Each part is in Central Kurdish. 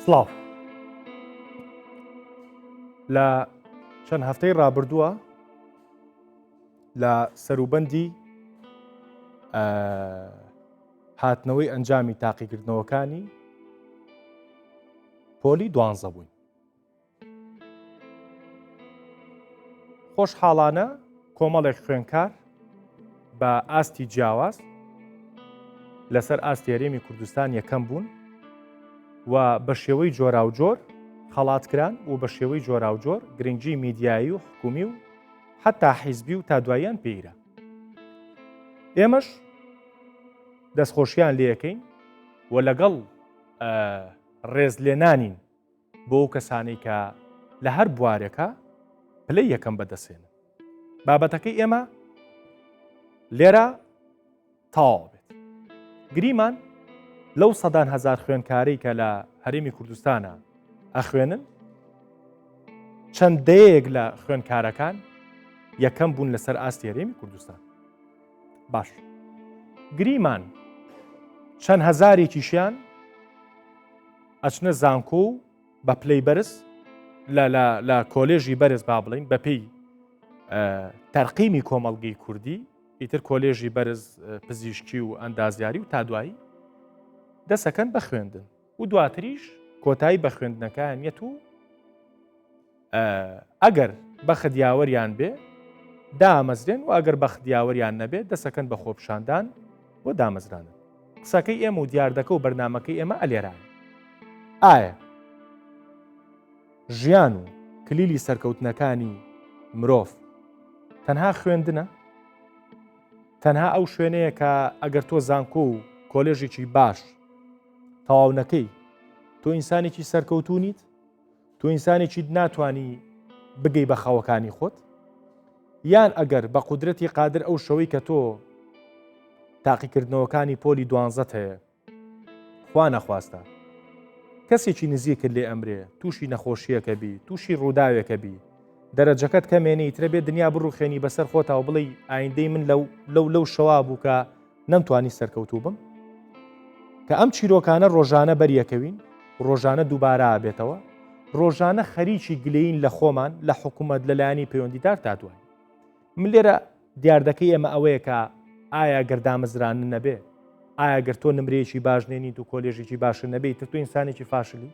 سڵاو لە چەند هەفتەی ڕابردووە لە سەروبەندی هاتنەوەی ئەنجامی تاقیکردنەوەکانی پۆلی دوانزە بووین خۆشحاڵانە کۆمەڵێک خوێنکار بە ئاستی جیاواز لەسەر ئاستی هەرێمی کوردستان یەکەم بوون و بە شێوەی جۆراوجۆر خەڵات کران و بە شێوەی جۆراوجۆر گرنگی میدیایی و حکومی و حتا حیزبی و تا دواییان پێیرا ئێمەش دەستخۆشیان لەکەین و لەگەڵ ڕێزلێنانین بۆ ئەو کەسانەی کە لە هەر بوارێکە پلەی یەکەم بەدەسێنن بابەتەکەی ئێمە لێرە تەواو بێت گریمان لەو سەدان هەزار خوێنکارەی کە لە هەرێمی کوردستانە ئەخوێنن چەند دەیەک لە خوێنکارەکان یەکەم بوون لەسەر ئاستی هەرێمی کوردستان باش گریمان چەند هەزارێکیشیان ئەچنە زانکۆ و بە پلەی بەرز لە لە لە کۆلێژی بەرز با بڵین بە پێی تەرقیمی کۆمەڵگەی کوردی ئیتر کۆلێژی بەرز پزیشکی و ئەندازیاری و تا دوایی دەسەکەن بە خوێندن و دواتریش کۆتایی بە خوێندنەکانیەت و ئەگەر بەخت یاوەریان بێ دامەزرێن و ئەگەر بەخت یاوەریان نەبێ دەسەکەن بە خۆپشاندان بۆ دامەزرانن قسەکەی ئێمە و دیاردەکە و بەرنمەکەی ئێمە ئەلێران ئایا ژیان و کلیلی سەرکەوتنەکانی مرۆڤ تەنها خوێندنە تەنها ئەو شوێنەیە کە ئەگەر تۆ زانکۆ و کۆلێژێکی باش تەواو نەکەی تۆ ئینسانێکی سەرکەوتوو نیت تۆ ئینسانێکیت ناتانی بگەی بە خەوەکانی خۆت یان ئەگەر بە قودرەتی قادر ئەو شەوەی کە تۆ تاقیکردنەوەکانی پۆلی دوانزەت هەیە خوا نەخواستە کەسێکی نزیکت لێ ئەمرێ تووشی نەخۆشیەکە بی تووشی ڕووداوێکە بی دەرەجەکەت کەمێنی ترە بێ دنیا بڕوخێنی بەسەر خۆتا و بڵێ ئایندەی من لەو لەو لەو شەوا بوو کە نەمتوانی سەرکەوتوو بم کە ئەم چیرۆکانە ڕۆژانە بەریەکەوین ڕۆژانە دووبارە بێتەوە ڕۆژانە خەریکی گلەین لە خۆمان لە حکوومەت لەلایانی پەیوەندیدار تا دوای من لێرە دیاردەکەی ئێمە ئەوەیە کە ئایا گەر دامەزرانن نەبێ ئایا گەر تۆ نمرەیەکی باش نێنیت و کۆلێژێکی باشە نەبێ تر تۆ ئینسانێکی فاشلی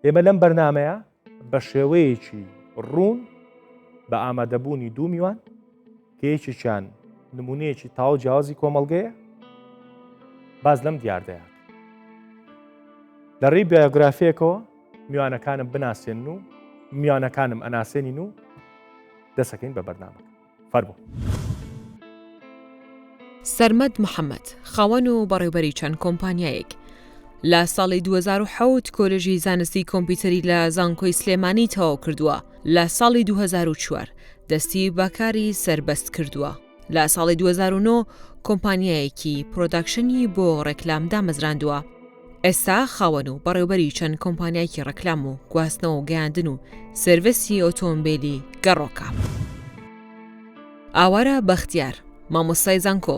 ئێمە لەم بەرنمەیە بە شێوەیەکی ڕوون بە ئامادەبوونی دوو میوان کە یەکێکیان نمونەیەکی تاو جیاوازی کۆمەڵگەیە باز لەم دیاردەیە لە ڕێی بایۆگرافیەکەوە میوانەکانم بناسێن و میوانەکانم ئەناسێنین و دەسەکەین بە بەرنامەکە فەرموو. سەرمەد محەمەد، خاوەن و بەڕێوبەری چەند کۆمپانیایەک. لە ساڵی 2007 کۆلێژی زانستی کۆمپیوتەری لە زانکۆی سلێمانی تەواو کردووە، لە ساڵی 2004 دەستی بە کاری سەربەست کردووە. لە ساڵی 2009 کۆمپانیایەکی production ی بۆ ڕێکلام دامەزراندووە. ئێستا خاوەن و بەڕێوبەری چەند کۆمپانیایەکی ڕێکلام و گواستنەوە و گەیاندن و سێرڤسی ئۆتۆمبێلی گەڕۆکە. ئاوارە بەختیار، مامۆستای زانکۆ،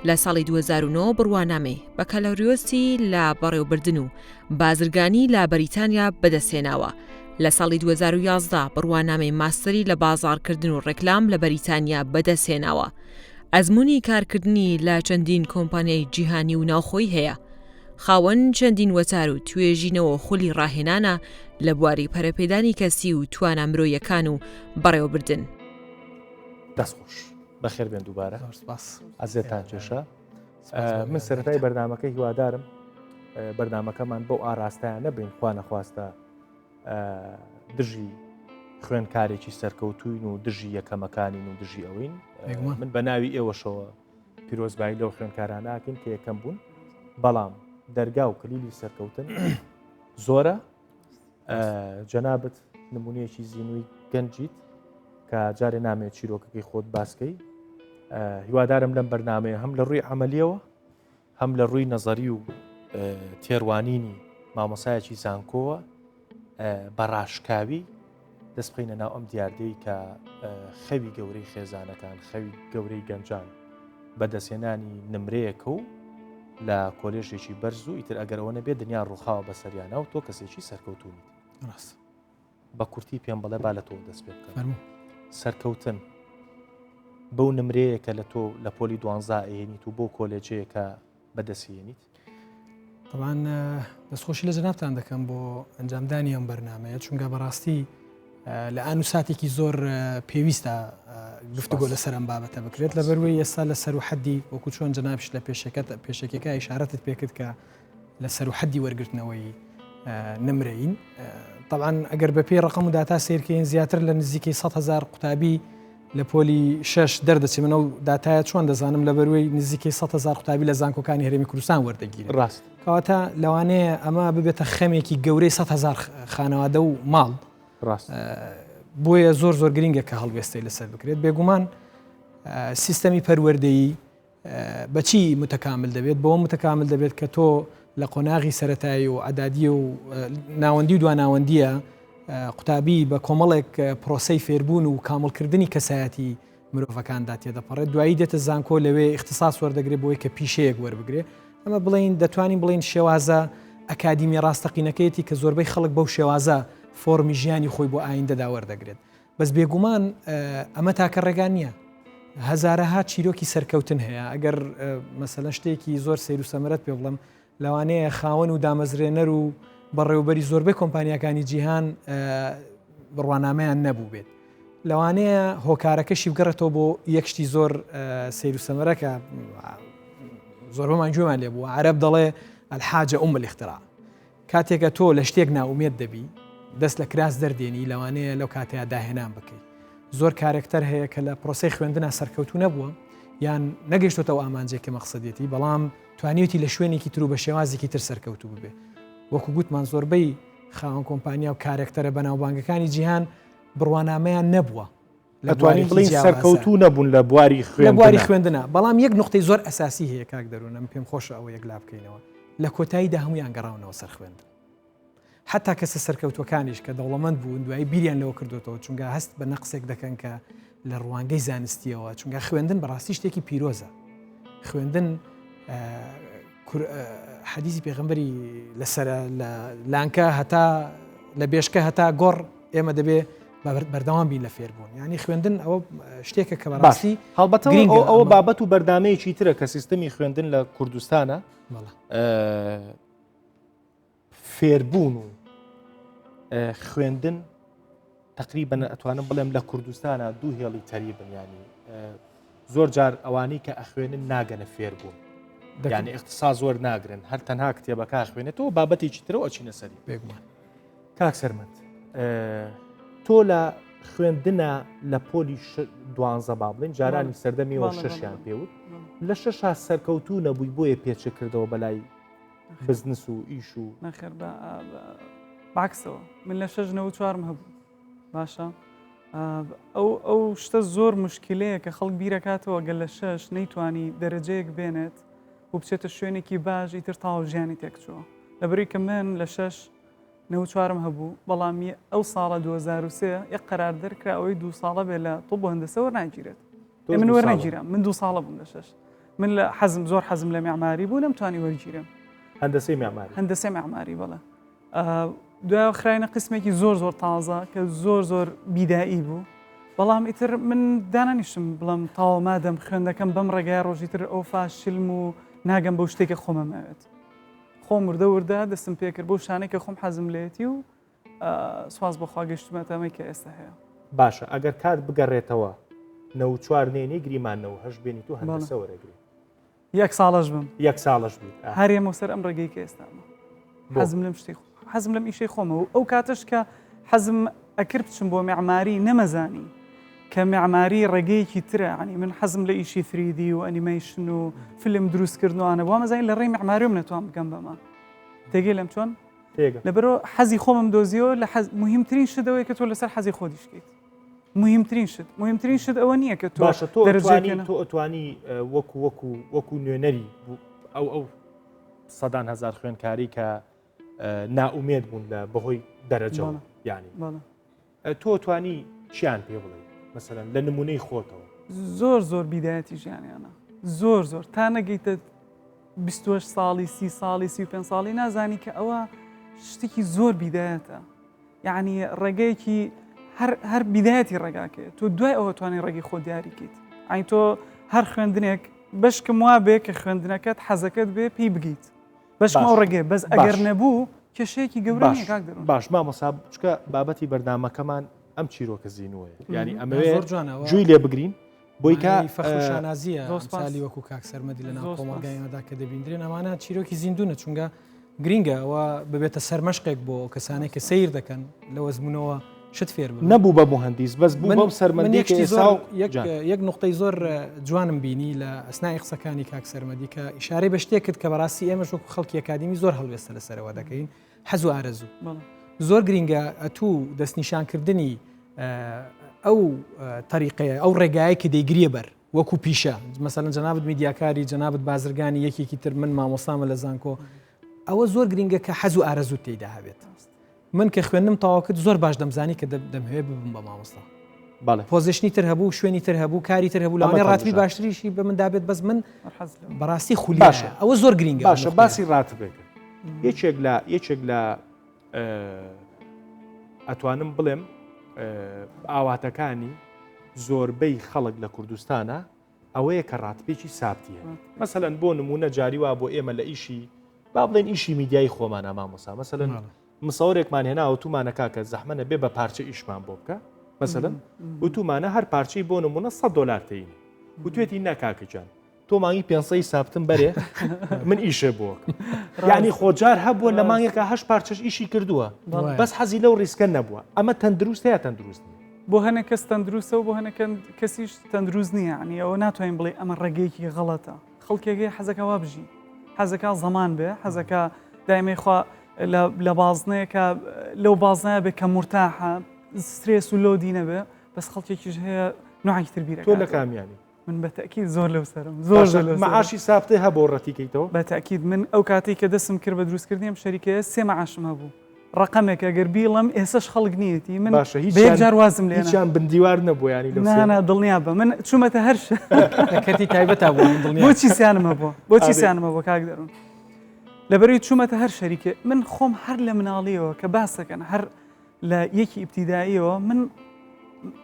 لە ساڵی 2009 بڕوانامەی بەکالۆریۆسی لە بەڕێوبردن و بازرگانی لە بەریتانیا بەدەستهێناوە، لە ساڵی 2011 بڕوانامەی ماستەری لە بازاڕکردن و ڕێکلام لە بەریتانیا بەدەستهێناوە. ئەزموونی کارکردنی لە چەندین کۆمپانیای جیهانی و ناوخۆیی هەیە. خاوەن چەندین وەتار و توێژینەوە و خولی ڕاهێنانە لە بواری پەرەپێدانی کەسی و توانا مرۆیەکان و بەڕێوەبردن. دەست خۆش بەخێر بێن دووبارە ئەزێتان کێشە من سەرەتای بەرنمەکە هیوادارم بەرنمەکەمان بەو ئاراستایان نەبین خوا نەخواستە دژی خوێنکارێکی سەرکەوتوین و دژی یەکەمەکانین و دژی ئەوین من بە ناوی ئێوەشەوە پیرۆزبایی لەو خوێنکاراناکەین کە یەکەم بوون بەڵام دەرگا و کلیلی سەرکەوتن زۆرە جەنابت نمونەیەکی زیینوی گەنجیت کە جارێ نامێت چیرۆکەکەی خۆت باسکەی هیوادارم لەم بەرنمەیە هەم لە ڕووی عملیەوە هەم لە ڕووی نەزەری و تێڕوانینی مامۆسایەکی زانکۆوە بە ڕاشکاوی دەست بخەینە ناو ئەم دیاردەی کە خەوی گەورەی خێزانەکان خەوی گەورەی گەنجان بەدەستهێنانی نمرەیەکە و. لە کۆلێژێکی بەرز و ئیتر ئەگەر ئەوە نەبێت دنیا ڕووخاوە بەسەریانە و تۆ کەسێکی سەرکەوتونیت ڕاست بە کورتی پێم بڵێ با لە تۆ دەست پێ بکەم فەرموو سەرکەوتن بەو نمرەیە کە لە تۆ لە پۆلی دوانزا ئەهێنیت و بۆ کۆلێجەیە کە بەدەستهێنیت؟ طبعا دەستخۆشی لە جەنابتان دەکەم بۆ ئەنجامدانی ئەم بەرنمەیە چونکە بەڕاستی لە ئان و ساتێکی زۆر پێویستە گفتوگۆ لەسەر ئەم بابەتە بکرێت لە بەروەی ئێستا لە سەر و حەدی وەکو چۆن جەنابش لە پێشەکەت پێشەکەکە ئیشارەتت پێکرد کە لە سەر و حەدی وەرگرتنەوەی نمرەین طبعا ئەگەر بە پێی ڕقم و داتا سیرکەین زیاتر لە نزیکەی 100 هزار قوتابی لە پۆلی شەش دەردەچێت من ئەو داتایە چۆن دەزانم لە بەروەی نزیکەی 100 هزار قوتابی لە زانکۆکانی هەرێمی کوردستان وەردەگیرێت ڕاست کەواتە لەوانەیە ئەمە ببێتە خەمێکی گەورەی 100 هزار خانەوادە و ماڵ ڕاست بۆیە زۆر زۆر گرنگە کە هەڵوێستەی لەسەر بکرێت بێگومان سیستەمی پەروەردەیی بەچی متەکامل دەبێت بەوە متەکامل دەبێت کە تۆ لە قۆناغی سەتایی و عدادی و ناوەندی و دواناوەندیە قوتابی بە کۆمەڵێک پرۆسەی فێربوون و کامڵکردنی کەسایەتی مرۆڤەکاندا تێدەپەڕێت دوایی دێتە زانکۆ لەوێ اختصاص وەردەگرێت بۆی کە پیشەیەک وەربگرێ ئەمە بڵین دەتوانین بڵین شێوازە ئەکادیمی ڕاستەقینەکەیەتی کە زۆربەی خەڵک بەو شێوازە فۆرمی ژیانی خۆی بۆ ئایندەدا وەردەگرێت بەس بێگومان ئەمە تاکە ڕێگا نییە هەزارەها چیرۆکی سەرکەوتن هەیە ئەگەر مەسەلەن شتێکی زۆر سیر و سەمەرەت پێ بڵم لەوانەیە خاوەن و دامەزرێنەر و بەڕێوبەری زۆربەی کۆمپانیاکانی جیهان بڕوانامەیان نەبوو بێت لەوانەیە هۆکارەکەشی بگەڕێتەوە بۆ یەک شتی زۆر سیر و سەمەرەکە زۆربەمان گوێمان لێ بووە عەرەب دەڵێ الحاجە أم الاختراع کاتێکە تۆ لە شتێک نائومێد دەبی دەست لە کراس دەردێنی لەوانەیە لەو کاتەیا داهێنان بکەی زۆر کارێکتەر هەیە کە لە پرۆسەی خوێندنا سەرکەوتوو نەبووە یان نەگەیشتۆتە ئەو ئامانجێک کە مەقسەدێتی بەڵام توانیوتی لە شوێنێکی تر و بە شێوازێکی تر سەرکەوتوو ببێ وەکو گوتمان زۆربەی خاوەن کۆمپانیا و کارێکتەرە بەناوبانگەکانی جیهان بڕوانامەیان نەبووە ئەتوانین بڵێین سەرکەوتوو نەبوون لە بواری خوێندنا. لە بواری خوێندنا، بەڵام یەک نوقتەی زۆر ئەساسی هەیە کاک دەروون ئەمن پێم خۆشە ئەوە یەکلا بکەینەوە، لە کۆتاییدا هەموویان گەڕاونەوە سەر خوێندن. حەتا کەسە سەرکەوتووەکانیش کە دەوڵەمەند بوون دوایی بیریان لەوە کردوێتەوە چونگە هەست بە نەقسێک دەکەن کە لە ڕوانگەی زانستیەوە چونگە خوێندن بەڕاستی شتێکی پیرۆزە. خوێندن حەدیسی پێغەمبەری لەسرە لە لانکە هەتا لە بێشکە هەتا گۆڕ ئێمە دەبێ بەردەوام بین لە فێربوون ینی خوێندن ئەوە شتێکە کە بەڕاستی هەڵبەتە ئەوە بابەت و بەردامەیەکی ترە کە سیستەمی خوێندن لە کوردستانە فێربوون و خوێندن تقریبا ئەتوانم بڵێم لە کوردستانە دوو هێڵی تەریبن ینی زۆر جار ئەوانەی کە ئەخوێنن ناگەنە فێربوون دەیانی اختصاص وەرناگرن هەر تەنها کتێبەکە خوێنێتەوە بابەتێکی ترەوە ئەچینە سەری بێگومان کاک سەرمەند تۆ لە خوێندنە لە پۆلی دوانزە با بڵین جارانی سەردەمیەوە شەشیان پێوت لە شەشا سەرکەوتوو نەبووی بۆیە پێچە کردەوە بەلای بزنس و ئیش و نەخێر باکسەوە من لە شەش نەوە چوارم هەبوو باشە ئەو ئەو شتە زۆر مشکلەیە کە خەڵک بیرەکاتەوە گەل لە شەش نەیتوانی دەرەجەیەک بێنێت و بچێتە شوێنێکی باش ئیتر تاو ژیانی تێکچووە لەبەری کە من لە شەش نەوە چوارم هەبوو بەڵام ئەو ساڵە 2023 یەک قەرار دەرکرا ئەوەی دوو ساڵە بێ لە طب و هەندەسە وەرناگیرێت من وەرنەگیرام من دوو ساڵە بووم لە شەش من لە حەزم زۆر حەزم لە معماری بوو نەمتوانی وەرگیرم هەندەسەی معماری هەندەسەی معماری بەڵێ دوایەوە خراینە قسمێکی زۆر زۆر تازە کە زۆر زۆر بیدایی بوو بەڵام ئیتر من دانانیشم بڵم تاوە مادەم خوێندەکەم بەم ڕێگای ڕۆژی تر ئەو فاشلم و ناگەم بەو شتێکە خۆمەمەوێت خۆم وردە وردە دەستم پێکرد بەو شانەی کە خۆم حەزم لێتی و سواز بەخوا گەشتمەتە ئەمەی کە ئێستا هەیە. باشە ئەگەر کات بگەڕێتەوە 94 نێنی گریمان 98 بێنیت و هەندەسە وەرەگری. یەک ساڵەش بم. یەک ساڵەش بیت. هەر ئێمە سەر ئەم ڕێگەی کە ئێستا حەزم لەم شتەی حەزم لەم ئیشەی خۆمە و ئەو کاتەش کە حەزم ئەکرد بچم بۆ معماری نەمەزانی کە معماری ڕێگەیەکی ترە عنی من حەزم لە ئیشی 3D و ئەنیمەیشن و فیلم دروستکردنوانە بۆ مەزانی لە ڕێی معماریم نەتوان بگەم بەمە تێگەی لەم چۆن لەبەرئەوە حەزی خۆمم دۆزیەوە لە حەز مهمترین شت ئەوەیە کە تۆ لەسەر حەزی خۆت ئیش کەیت مهمترین شت مهمترین شت ئەوە نییە کە تۆ باشە تۆ ئەتوانی تۆ ئەتوانی وەکو وەکو وەکو نوێنەری ئەو ئەو سەدان هەزار خوێنکاری کە نائومێد بوون لە بەهۆی دەرەجە ینی تۆ توانی چیان پێ بڵێ مەسەلەن لە نمونەی خۆتەوە زۆر زۆر بیدایەتی ژیانیانە زۆر زۆر تا نەگەیتە. 28 ساڵی سی ساڵی 35 ساڵی نازانی کە ئەوە شتێکی زۆر بیدایەتە یعنی ڕێگەیەکی هەر هەر بیدایەتی ڕێگاکەی تۆ دوای ئەوە توانی ڕێگەی خۆ دیاریکەیت ئەین تۆ هەر خوێندنێک بەشکم وا بێ کە خوێندنەکەت حەزەکەت بێ پێی بگەیت بەشکم ئەو ڕێگەیە بەس ئەگەر نەبوو کێشەیەکی گەورە نییە کاک دەروون. باش مامۆسا چکە بابەتی بەرنامەکەمان ئەم چیرۆکە زینوەیە یعنی ئەمەوێ گوێی لێ بگرین بۆی کە فەخر و شانازیە ئەمسالی وەکو کاک سەرمەدی لە ناو کۆمەڵگای ئێمەدا کە دەبیندرێن ئەمانە چیرۆکی زیندوونە چونگە گرینگە ئەوە ببێتە سەرمەشقێک بۆ کەسانێک کە سیر دەکەن لە وەزمونەوە شت فێر بن نەبوو بە موهەندیس بەس بوو بەو سەرمەندی کە ئێستا یەک نقطەی زۆر جوانم بینی لە ئەسنای قسەکانی کاک سەرمەدی کە ئیشارەی بە شتێک کرد کە بەڕاستی ئێمەش وەکو خەڵکی ئەکادیمی زۆر هەڵوێستە لەسەرەوە دەکەین حەز و ئارەزوو زۆر گرینگە ئەتوو دەستنیشانکردنی ئەو تەریقەیە ئەو ڕێگایە کە دەیگریە بەر وەکو پیشە مەسەلەن جەنابت میدیاکاری جەنابت بازرگانی یەکێکی تر من مامۆستامە لە زانکۆ ئەوە زۆر گرنگە کە حەز و ئارەزوو تێیدا هەبێت من کە خوێندنم تەواو کرد زۆر باش دەمزانی کە دەمهەوێت ببم بە مامۆستا بەڵێ position ی تر هەبوو شوێنی تر هەبوو کاری تر هەبوو لەوانەیە ڕاتبی باشتریشی بە من دابێت بەس من بەڕاستی خولی باشە ئەوە زۆر گرنگە باشە باسی ڕاتبێک یەکێک لە یەکێک لە ئەتوانم بڵێم ئاواتەکانی زۆربەی خەڵک لە کوردستانە ئەوەیە کە ڕاتبێکی سابتی هەیە مەسەلەن بۆ نمونە جاری وا بۆ ئێمە لە ئیشی با بڵێن ئیشی میدیایی خۆمانە مامۆسا مەسەلەن مسەوەرێکمان هێنا وتومانە کاکە زەحمە نەبێ بە پارچە ئیشمان بۆ بکە مەسەلەن وتومانە هەر پارچەی بۆ نمونە 100 دلار تێین وتوێتی نا کاکە گیان تۆ مانگی 500 سابتم بەرێ من ئیشێ بۆ یعنی خۆجار هەبووە لە مانگێکە هەش پارچەش ئیشی کردووە بەس حەزی لەو ریسکە نەبووە ئەمە تەندروستە یا تەندروست نیە بۆ هەنێک کەس تەندروستە و بۆ هەنێک کەسیش تەندروست نییە ینی ئەوە ناتوانین بڵێ ئەمە ڕێگەیەکی غەڵەتە خەڵکێک هەیە حەزەکە وا بژی حەزەکە زەمان بێ حەزەکە دایمەی خوا لە بازنەیەکە لەو بازنەیە بێ کە مرتاحە سترێس و load ی نەبێ بەس خەڵکێکیش هەیە نوعێکی تر بیرە تۆ لە کامیانی من بە تەئکید زۆر لەو سەرم زۆر زۆر لەو سەرم. معاشی سابتێ هەبوو ڕەتیکەیتەوە؟ بە تەئکید من ئەو کاتەی کە دەستم کرد بە دروستکردنی ئەم شەریکەیە سێ معاشم هەبوو ڕەقەمێک ئەگەر بیڵێم ئێسەش خەڵک نیەتی من باشە بە یەک جار وازم لێ هیچیان بندیوار نەبوو ینی لەو نا نا دڵنیا بە من چوومەتە هەر لە کەرتی تایبەتا بوو من دڵنیا بۆچی سیانم هەبوو بۆچی سیانم هەبوو کاک دەروون لەبەرەی چوومەتە هەر شەریکێ من خۆم هەر لە مناڵیەوە کە باسەکەن هەر لە یەکی ئیبتیداییەوە من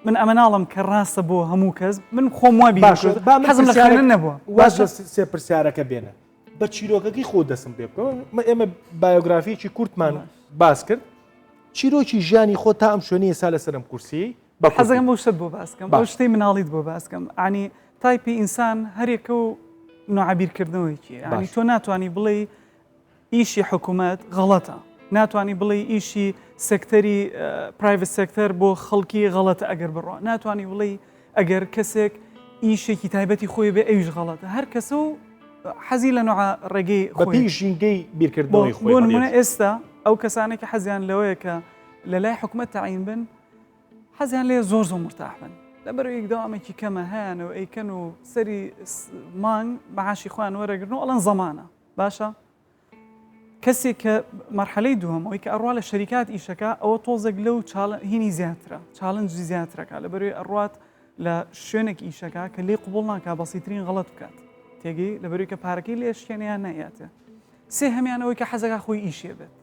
من ئەمە ناڵم کە ڕاستە بۆ هەموو کەس من خۆم وا باشە حەزم لە خوێندن نەبووە واز لە سێ پرسیارەکە بێنە بە چیرۆکەکەی خۆ دەسم پێ بکەم ئێمە بایۆگرافیەکی کورتمان باس کرد چیرۆکی ژیانی خۆ تا ئەم شوێنی ئێستا لەسەرم کورسی بە حەزەکەم ئەو شتت بۆ باسکەم ئەو شتەی مناڵیت بۆ باسکەم عنی تایپی ئینسان هەرێکە و نوعبیرکردنەوەیکی ینی تۆ ناتوانانی بڵێ ئیشی حکومەت غەڵەتە ناتوانی بڵێی ئیشی سێکتەری private sector بۆ خەڵکی غەڵەتە ئەگەر بڕوا ناتوانی بڵێی ئەگەر کەسێک ئیشێکی تایبەتی خۆی بێ ئەویش غەڵەتە هەر کەسە و حەزی لە نوع ڕێگەی خۆی ژینگەی بیرکردنەوەی خۆی بۆ نمونە ئێستا ئەو کەسانێک کە حەزیان لەوەیە کە لە لای حکومەت تەعین بن حەزیان لێ زۆر زۆر مرتاح بن لەبەر یەک داوامێکی کەمە هەیانە و ئەیکەن و سەری مانگ معاشی خۆیان وەرەگرن و ئەڵەن زەمانە باشە کەسێک کە مەرحەلەی دووەم ئەوەی کە ئەڕوا لە شەریکات ئیشەکە ئەوە تۆزێک لەو هینی زیاترە challenge ی زیاترەکە لە بەروی ئەڕوات لە شوێنێک ئیشەکە کە لێ قوبڵ ناکە بەسیترین غەڵت بکات تێگەی لە بەروی کە پارەکەی لێ شکێنیان نایاتێ سێ هەمیانەوەی کە حەزەکە خۆی ئیشێ بێت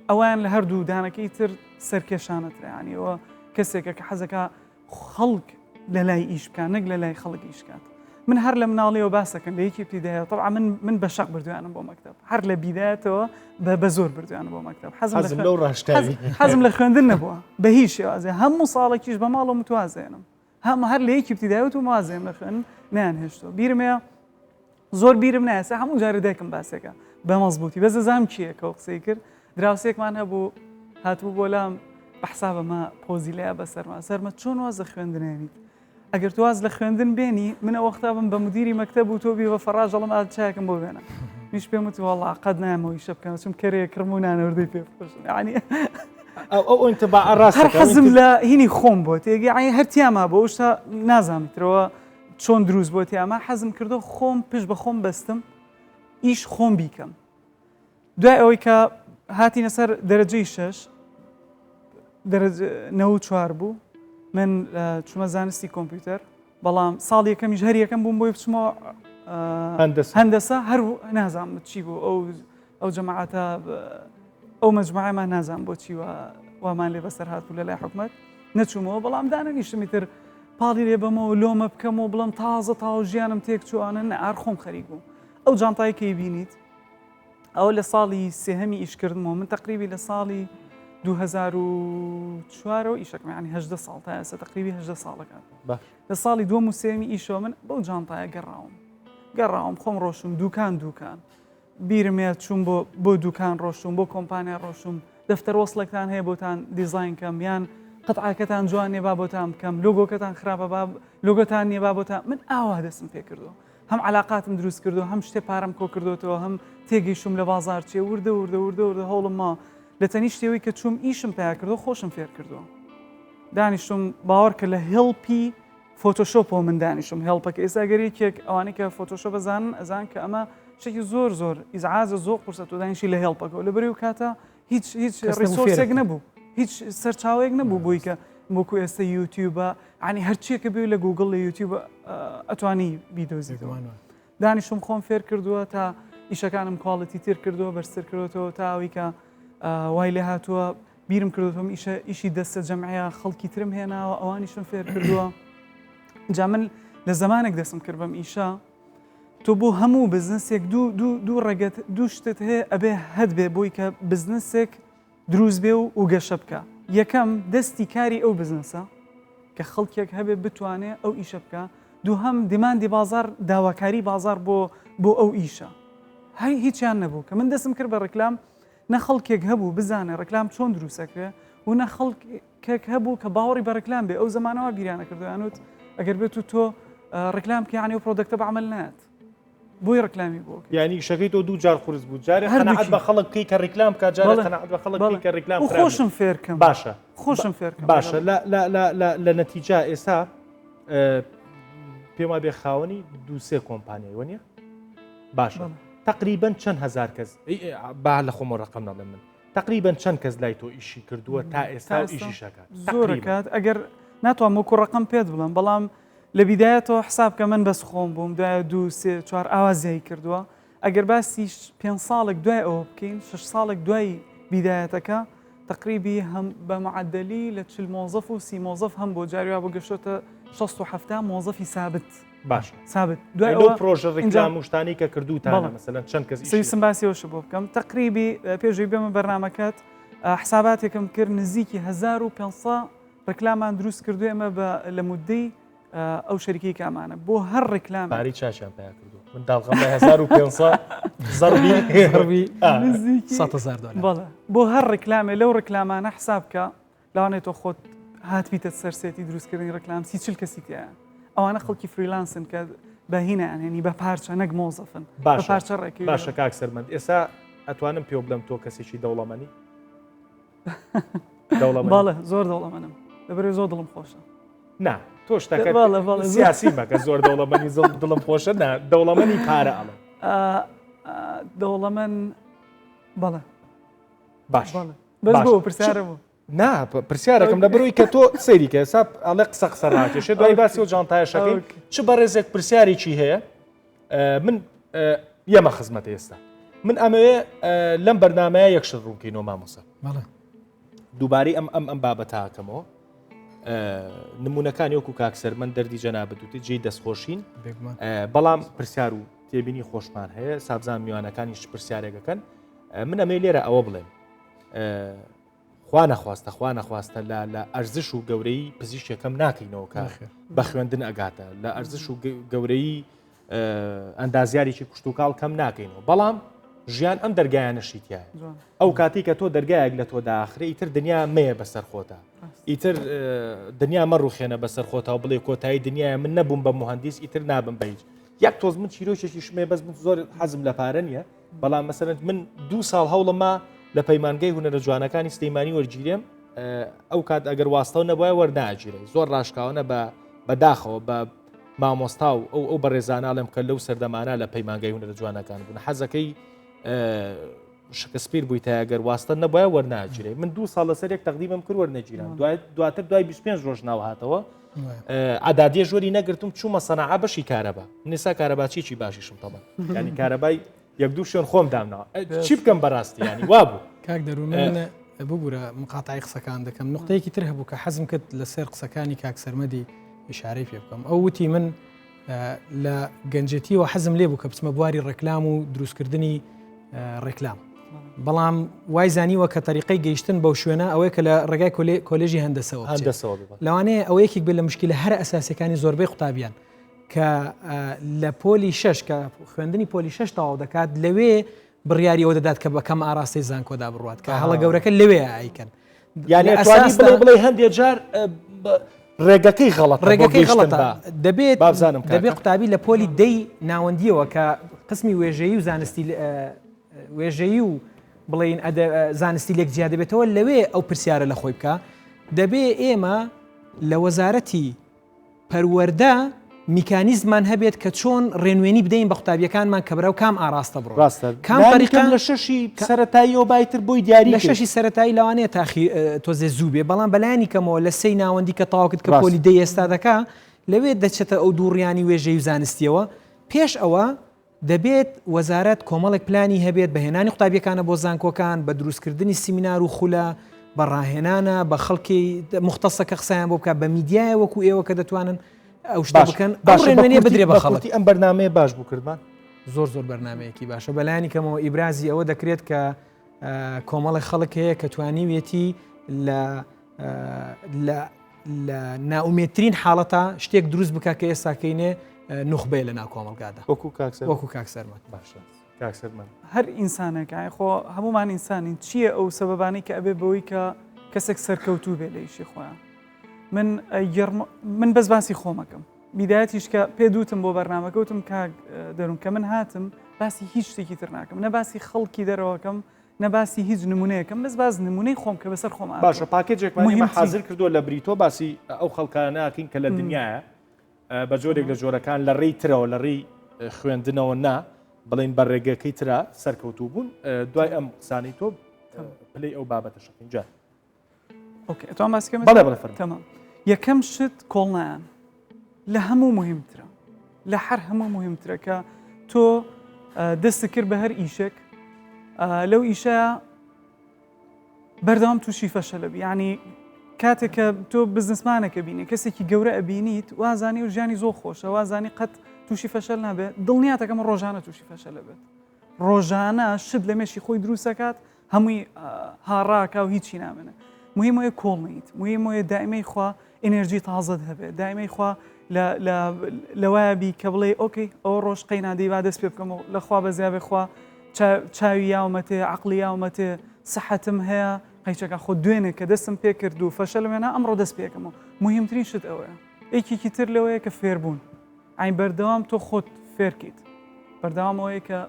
ئەویان لە هەردوو دانەکەی تر سەرکێشانەترانیەوە کەسێکە کە حەزەکە خەڵک لە لای ئیش بکات نەک لە لای خەڵک ئیش کات من هەر لە مناڵیەوە باسەکەم لە یەکی ابتدایە طبعا من من بە شەق بردویانم بۆ مەکتەب هەر لە بیدایەتەوە بە بە زۆر بردویانم بۆ مەکتەب حەزم لە لەو ڕاشکاوی حەزم لە خوێندن نەبووە بە هیچ شێوازێ هەموو ساڵێکیش بە ماڵەوە متوازێنم هەم هەر لە یەکی ابتدایەوە و مازێم لە خوێندن نیان هێشتەوە بیرمەیە زۆر بیرم نایە هەموو جارێ دایکم باسێکە بە مەزبووتی بەس دەزانم کێیە کە قسەی کرد دراوسێکمان هەبوو هاتبوو بۆ لام بە حسابە مە پۆزی لەیا بەسەرما سەرمە چۆن واز لە خوێندنێنیت ئەگەر تو واز لە خوێندن بێنی من ئەو وەختا بم بە مدیری مەکتەب و تۆ بی بە فەڕاژ ئەڵم ئا چایەکم بۆ بێنە منیش پێم وت وەڵا قەت نایەمەوە ئیشە بکەم چم کەرێ کڕم و نانەوردەی پێ بفرۆشم یعنی ئەو ئەو ئینتباعە ڕاستە هەر حەزم لە هینی خۆم بۆ تێگەی یعنی هەر تیاما بۆ شتە نازانم ترەوە چۆن دروست بۆ تیاما حەزم کردو خۆم پشت بە خۆم بەستم ئیش خۆم بیکەم دوای ئەوەی کە هاتینە سەر دەرەجەی شەش نەوە چوار بوو من چوومە زانستی کۆمپیوتەر بەڵام ساڵ یەکەمیش هەر یەکەم بووم بۆی بچمەوە. هەندەسە هەر نازانم چی بوو ئەو ئەو جەماعەتە ئەو مەجموعەمان نازانم بۆچی وامان لێ بەسەر هات بوو لە لای حکومەت نەچوومەوە بەڵام دانەنیشتم ئیتر پاڵی لێ بەمەوە لۆمە بکەم و بڵم تازە تاو ژیانم تێک چوانە نە ئار خۆم خەریک بووم ئەو جانتای کەی بینیت ئەوە لە ساڵی سێهەمی ئیشکردنەوە من تقریبی لە ساڵی 2004 ئیشەکەم ینی هەدە ساڵ تا ئێستا تقریبی هەدە ساڵەکان لە ساڵی دووەم و سێمی ئیشەوە من بەو جانتایە گەڕاوم گەڕاوم خۆم ڕۆشم دوکان دوکان بیرم یە چووم بۆ بۆ دوکان ڕۆشتوم بۆ کۆمپانیا ڕۆشتوم دەفتەر وەسڵێکتان هەیە بۆتان دیزاین کەم یان قەتعەکەتان جوان نیە با بۆتان بکەم لۆگۆکەتان خراپە با لۆگۆتان نیە با بۆتان من ئاوا دەستم پێ کردو هەم علاقاتم دروست کردو هەم شتێ پارەم کۆ کردوتەوە هەم تێگەیشتم لە بازار چیە وردە وردە وردە وردە هەوڵم ما لە تەنیشتەوەی کە چووم ئیشم پیا کردو خۆشم فێر کردووە دانیشتم باوەڕ کە لە help ی فۆتۆشۆپەوە من دانیشم help ەکە ئێستا گەر یەکێک ئەوانەی کە فۆتۆشۆپ ئەزانن ئەزان کە ئەمە شتێکی زۆر زۆر ئیزعاجە زۆر قورسە تۆ دانیشی لە help ەکەوە لەبەر ئەو کاتە هیچ هیچ resource ێک نەبوو هیچ سەرچاوەیەک نەبوو بۆی کە وەکو ئێستا یوتیوبە ینی هەرچیەکە بێ لە گوگڵ لە یوتیوب ئەتوانی بیدۆزیتەوە دانیشم خۆم فێر کردووە تا ئیشەکانم quality تر کردووە بەرزتر کردوەوە تا ئەوی کە وای لێ هاتووە بیرم کردوەوە ئیشە ئیشی دەستە جەمعەیە خەڵکی ترم هێناوە ئەوانیشم فێر کردووە جا من لە زمانێک دەستم کرد بەم ئیشە تۆ بۆ هەموو بزنسێک دوو دوو دوو ڕێگەت دوو شتت هەیە ئەبێ هەت بێ بۆی کە بزنسێک دروست بێ و و گەشە بکە یەکەم دەستی کاری ئەو بزنسە کە خەڵکێک هەبێ بتوانێ ئەو ئیشە بکە دووهەم demand ی بازار داواکاری بازار بۆ بۆ ئەو ئیشە هەی هیچیان نەبوو کە من دەستم کرد بە ڕیکلام نە خەڵکێک هەبوو بزانێ ڕێکلام چۆن دروستەکرێ و نە خەڵکێک هەبوو کە باوەڕی بە ڕێکلام بێ ئەو زمانەوە بیرانە کردویانوت ئەگەر بێت و تۆ ڕێکلام بکە یعنی ئەو product ە بە عمل نات بۆی ڕێکلامی بۆ یعنی شەکەی تۆ دوو جار قورس بوو جارێ هەر بە خەڵک بکەی کە ڕیکلام بکە جارێ قەناعەت بە خەڵک بکەی کە ڕیکلام خۆشم فێرکەم باشە خۆشم فێرکەم باشە لە لە لە لە لە نەتیجا ئێستا پێم وابێ خاوەنی دوو سێ کۆمپانیای وە نیە باشە تەقریبەن چەند هەزار کەس با لە خۆمەوە ڕقم نەڵێم من تقریبا چەند کەس لای تۆ ئیشی کردووە تا ئێستا ئیشی شەکات زۆرکات ئەگەر ناتوانم وەکو ڕقم پێت بڵم بەڵام لە بیدایەتەوە حساب کە من بەس خۆم بووم دوای دوو سێ چوار ئاوا زیای کردووە ئەگەر باسی پێ ساڵێک دوای ئەوە بکەین شش ساڵێک دوای بیدایەتەکە تقریبی هەم بە معدلی لە چل مۆزەف و سی مۆزەف هەم بۆ جاریوا بۆ گەشتۆتە 670 مۆزەفی ثابت باشە سابت دوای ئەوە پرۆژە ڕیکلام و شتانی کە کردوتانە مەسەلەن چەند کەس سویسم باسی ئەوشە بۆ بکەم تقریبی پێشوی بێمە بەرنمەکەت حساباتێکم کرد نزیکی 1500 ڕکلامان دروست کردو ئێمە بە لە مدەی ئەو شەریکەی کامانە بۆ هەر ڕکلام پارەی چاچیان پیا کردو من داڵغەم بە 1500 زەربی زەربی 100 هزار دلار بەڵێ بۆ هەر ڕکلامێ لەو ڕکلامانە حساب بکە لەوانەیە تۆ خۆت هاتبیتە سەر set ی دروستکردنی ڕێکلام 30 کەسی تایە ئەوانە خەڵکی freelance ن کە بە هینیان هێنی بە پارچە نەک مۆزەفن باشە پارچە ڕێکی باشە کاک سەرمەند ئێستا ئەتوانم پێ بڵێم تۆ کەسێکی دەوڵەمەنی دەوڵەمەنی بەڵێ زۆر دەوڵەمەنم لەبەرئەوەی زۆر دڵم خۆشە نا تۆ شتەکە سیاسی مەکە زۆر دەوڵەمەنی زڵ دڵم خۆشە نا دەوڵەمەنی پارە ئەڵێ دەوڵەمەن بەڵێ باش بەس بۆ پرسیارە بوو نا پرسیارەکەم لە بەرەوەی کە تۆ سەیری کە ئێستا ئەڵێ قسە قسە ڕاکێشێ دوای باسی و جانتایەشەکەی چ بەڕێزێک پرسیارێکی هەیە من یەمە خزمەت ئێستا من ئەمەوێ لەم بەرنمەیە یەکشت ڕوونکەینەوە مامۆسا دووبارەی ئەم ئەم ئەم بابەتاکەمەوە نمونونەکانی وەکو کاک سەرمەند دەردی جەنابەت وتی جێی دەستخۆشین بەڵام پرسیار و تێبینی خۆشمان هەیە سابزان میوانەکانیش پرسیارێکەکەن من ئەمەی لێرە ئەوە بڵێم خوا نەخواستە خوا نەخواستە لە لە ئەرزش و گەورەی پزیشکەکەم ناکەینەوە کە بە خوێندن ئەگاتە لە ئەرزش و گەورەی ئەندازیارێکی کوشتتوکاڵ کەم ناکەینەوە بەڵام ژیان ئەم دەرگایانەشی تایە ئەو کاتی کە تۆ دەرگایەک لە تۆ داخرێ ئیتر دنیا مەیە بەسەر خۆتا ئیتر دنیا مەڕوخێنە بەسەر خۆتا و بڵێ کۆتایی دنیاە من نەبووم بە مهندیس ئیتر نابم بە هیچ یەک تۆز من چیرۆکێکی شمێ بەس من زۆر حەزم لە پارە نییە بەڵام مەسەلەن من دوو ساڵ هەوڵم ما لە پەیمانگەی هونەرە جوانەکانی سلەیمانی وەرگیرێم ئەو کات ئەگەر واستەو نەبایە وەرناگیرێ زۆر ڕاشکاوانە بە بەداخەوە بە مامۆستا و ئەو ئەو بەڕێزاناڵێم کە لەو سەردەمانە لە پەیمانگەی هونەرە جوانەکان بوون حەزەکەی. شکسپیر بووی تا ئەگەر واستە نەبایە وەرناگیرێ من دوو ساڵ لەسەر یەک تەقدیمم کرد وەرنەگیران دوای دواتر دوای 25 ڕۆژ ناو هاتەوە عدادیە ژۆری نەگرتم چوومە سەناعە بەشی کارەبا نسا کارەباچیی باشیشم تەڵە ینی کارەبای یەک دوو شوێن خۆم دامناوە چی بکەم بەڕاستی ینی وابوو کاک دەروون ببوورە مقاتعی قسەکان دەکەم نقطەیەکی تر هەبوو کە حەزم کرد لەسەر قسەکانی کاک سەرمەدی ئیشارەی پێ بکەم ئەو وتی من لە گەنجێتیەوە حەزم لێ بوو کە بچمە بواری ڕێکلام و دروستکردنی ڕێکلام بەڵام وای زانیوە کە تەریقەی گەیشتن بەو شوێنە ئەوەیە کە لە ڕێگای کۆلێژی هەندەسەوە هەندەسەوە لەوانەیە ئەوە یەکێک بێت لە مشکلە هەرە ئەساسیەکانی زۆربەی قوتابیان کە لە پۆلی شەش کە خوێندنی پۆلی شەش تەواو دەکات لەوێ بڕیاری ئەوە دەدات کە بە کەم ئاراستەی زانکۆدا بڕوات کە هەڵە گەورەکە لەوێ ئایکەن یعنی ئەتوانی بڵێ بڵێ هەندێک جار ڕێگەکەی غەڵەت ڕێگەکەی غەڵەتە دەبێت بابزانم دەبێت قوتابی لە پۆلی دەی ناوەندیەوە کە قسمی وێژەیی و زانستی وێژەیی و بڵین زانستی لێک جیا دەبێتەوە لەوێ ئەو پرسیارە لە خۆی بکە دەبێ ئێمە لە وەزارەتی پەروەردە میکانیزممان هەبێت کە چۆن ڕێنوێنی بدەین بە قوتابیەکانمان کە بەرەو کام ئاراستە بڕۆن. ڕاستە. کام لانی تەریقە کەم لە شەشی سەرەتاییەوە با ئیتر بۆی دیاری لە کەی. شەشی سەرەتایی لەوانەیە تاخی تۆزێ زوو بێ بەڵام بەلایەنی کەمەوە لە سێی ناوەندی کە تەواو کرد کە ڕاستە. پۆلی دەی ئێستا دەکا لەوێ دەچێتە ئەو دووڕیانی وێژەیی و زانستیەوە پێش ئەوە دەبێت وەزارەت کۆمەڵێک پلانی هەبێت بە هێنانی قوتابیەکانە بۆ زانکۆکان، بە دروستکردنی سیمینار و خولە، بە ڕاهێنانە، بە خەڵکی موختەسە کە قسەیان بۆ بکات، بە میدیایە وەکو ئێوە کە دەتوانن ئەو شتە باش بکەن، ئەو باشە بە ڕێنوێنیە کورتی بدرێ بە بە خەڵک. کورتی ئەم بەرنامەیە باش بوو کردمان؟ زۆر زۆر بەرنامەیەکی باشە، بەلایەنی کەمەوە ئیبرازی ئەوە دەکرێت کە کۆمەڵێک خەڵک هەیە کە توانیویەتی لە لە لە نائومێدترین حاڵەتا شتێک دروست بکە کە ئێستا کەینێ نوخبەیە لە ناو کۆمەڵگادا وەکو کاک سەرمەد. وەکو کاک سەرمەد. باشە کاک سەرمەد. هەر ئینسانێک ئای خۆ هەمومان ئینسانین چییە ئەو سەبەبانەی کە ئەبێ بەوەی کە کەسێک سەرکەوتوو بێ لە ئیشی خۆیان من گەڕم من بەس باسی خۆمەکەم بیدایەتیش کە پێ دوتم بۆ بەرنامەکە وتم کاک دەروون کە من هاتم باسی هیچ شتێکی تر ناکەم نە باسی خەڵکی دەرەوەکەم نە باسی هیچ نمونەیەکم بەس باس نمونەی خۆم کە بەسەر خۆم باشە package ێکمان ئێمە حاضر کردووە لە بریتۆ باسی ئەو خەڵکانە ناکەین کە لە دنیاە بە جۆرێک لە جۆرەکان لە ڕێی ترەوە لە ڕێی خوێندنەوە نا بڵین بە ڕێگەکەی ترا سەرکەوتوو بوون دوای ئەم قسانەی تۆ پلەی ئەو بابەتە شەکەین جار okay ئەتوان باس کەم بەڵێ بەڵێ فەرموو. تەمام یەکەم شت کۆڵنایان لە هەموو مهمترە لە هەر هەموو مهمترە کە تۆ دەست کرد بە هەر ئیشێک لەو ئیشە بەردەوام تووشی فەشەلە بی یعنی کاتێک کە تۆ بزنسمانەکە بینی کەسێکی گەورە ئەبینیت وازانی و ژیانی زۆر خۆشە وازانی قەت تووشی فەشەل نابێت دڵنیاتەکەم ڕۆژانە تووشی فەشەلە بێت ڕۆژانە شت لە مێشی خۆی دروستەکات هەمووی هاڕاکا و هیچی نامێنێ مهم ئەوەیە کۆڵ نەیت مهم ئەوەیە دائیمەی خوا ئینێرجی تازەت هەبێت دائیمەی خوا لەوایە بی کە بڵێ okay ئەوە ڕۆژ قەینا دەی با دەست پێ بکەم و لە خوا بەزیابێ خوا چاوی یاومەتێ عقلی یاومەتێ سەحەتم هەیە قەیچەکە خۆ دوێنێ کە دەستم پێ کرد و فەشەلم هێنا ئەمڕۆ دەست پێکەمەوە مهمترین شت ئەوەیە یەکێکی تر لەوەیە کە فێربوون ئەین بەردەوام تۆ خۆت فێرکەیت بەردەوام ئەوەیە کە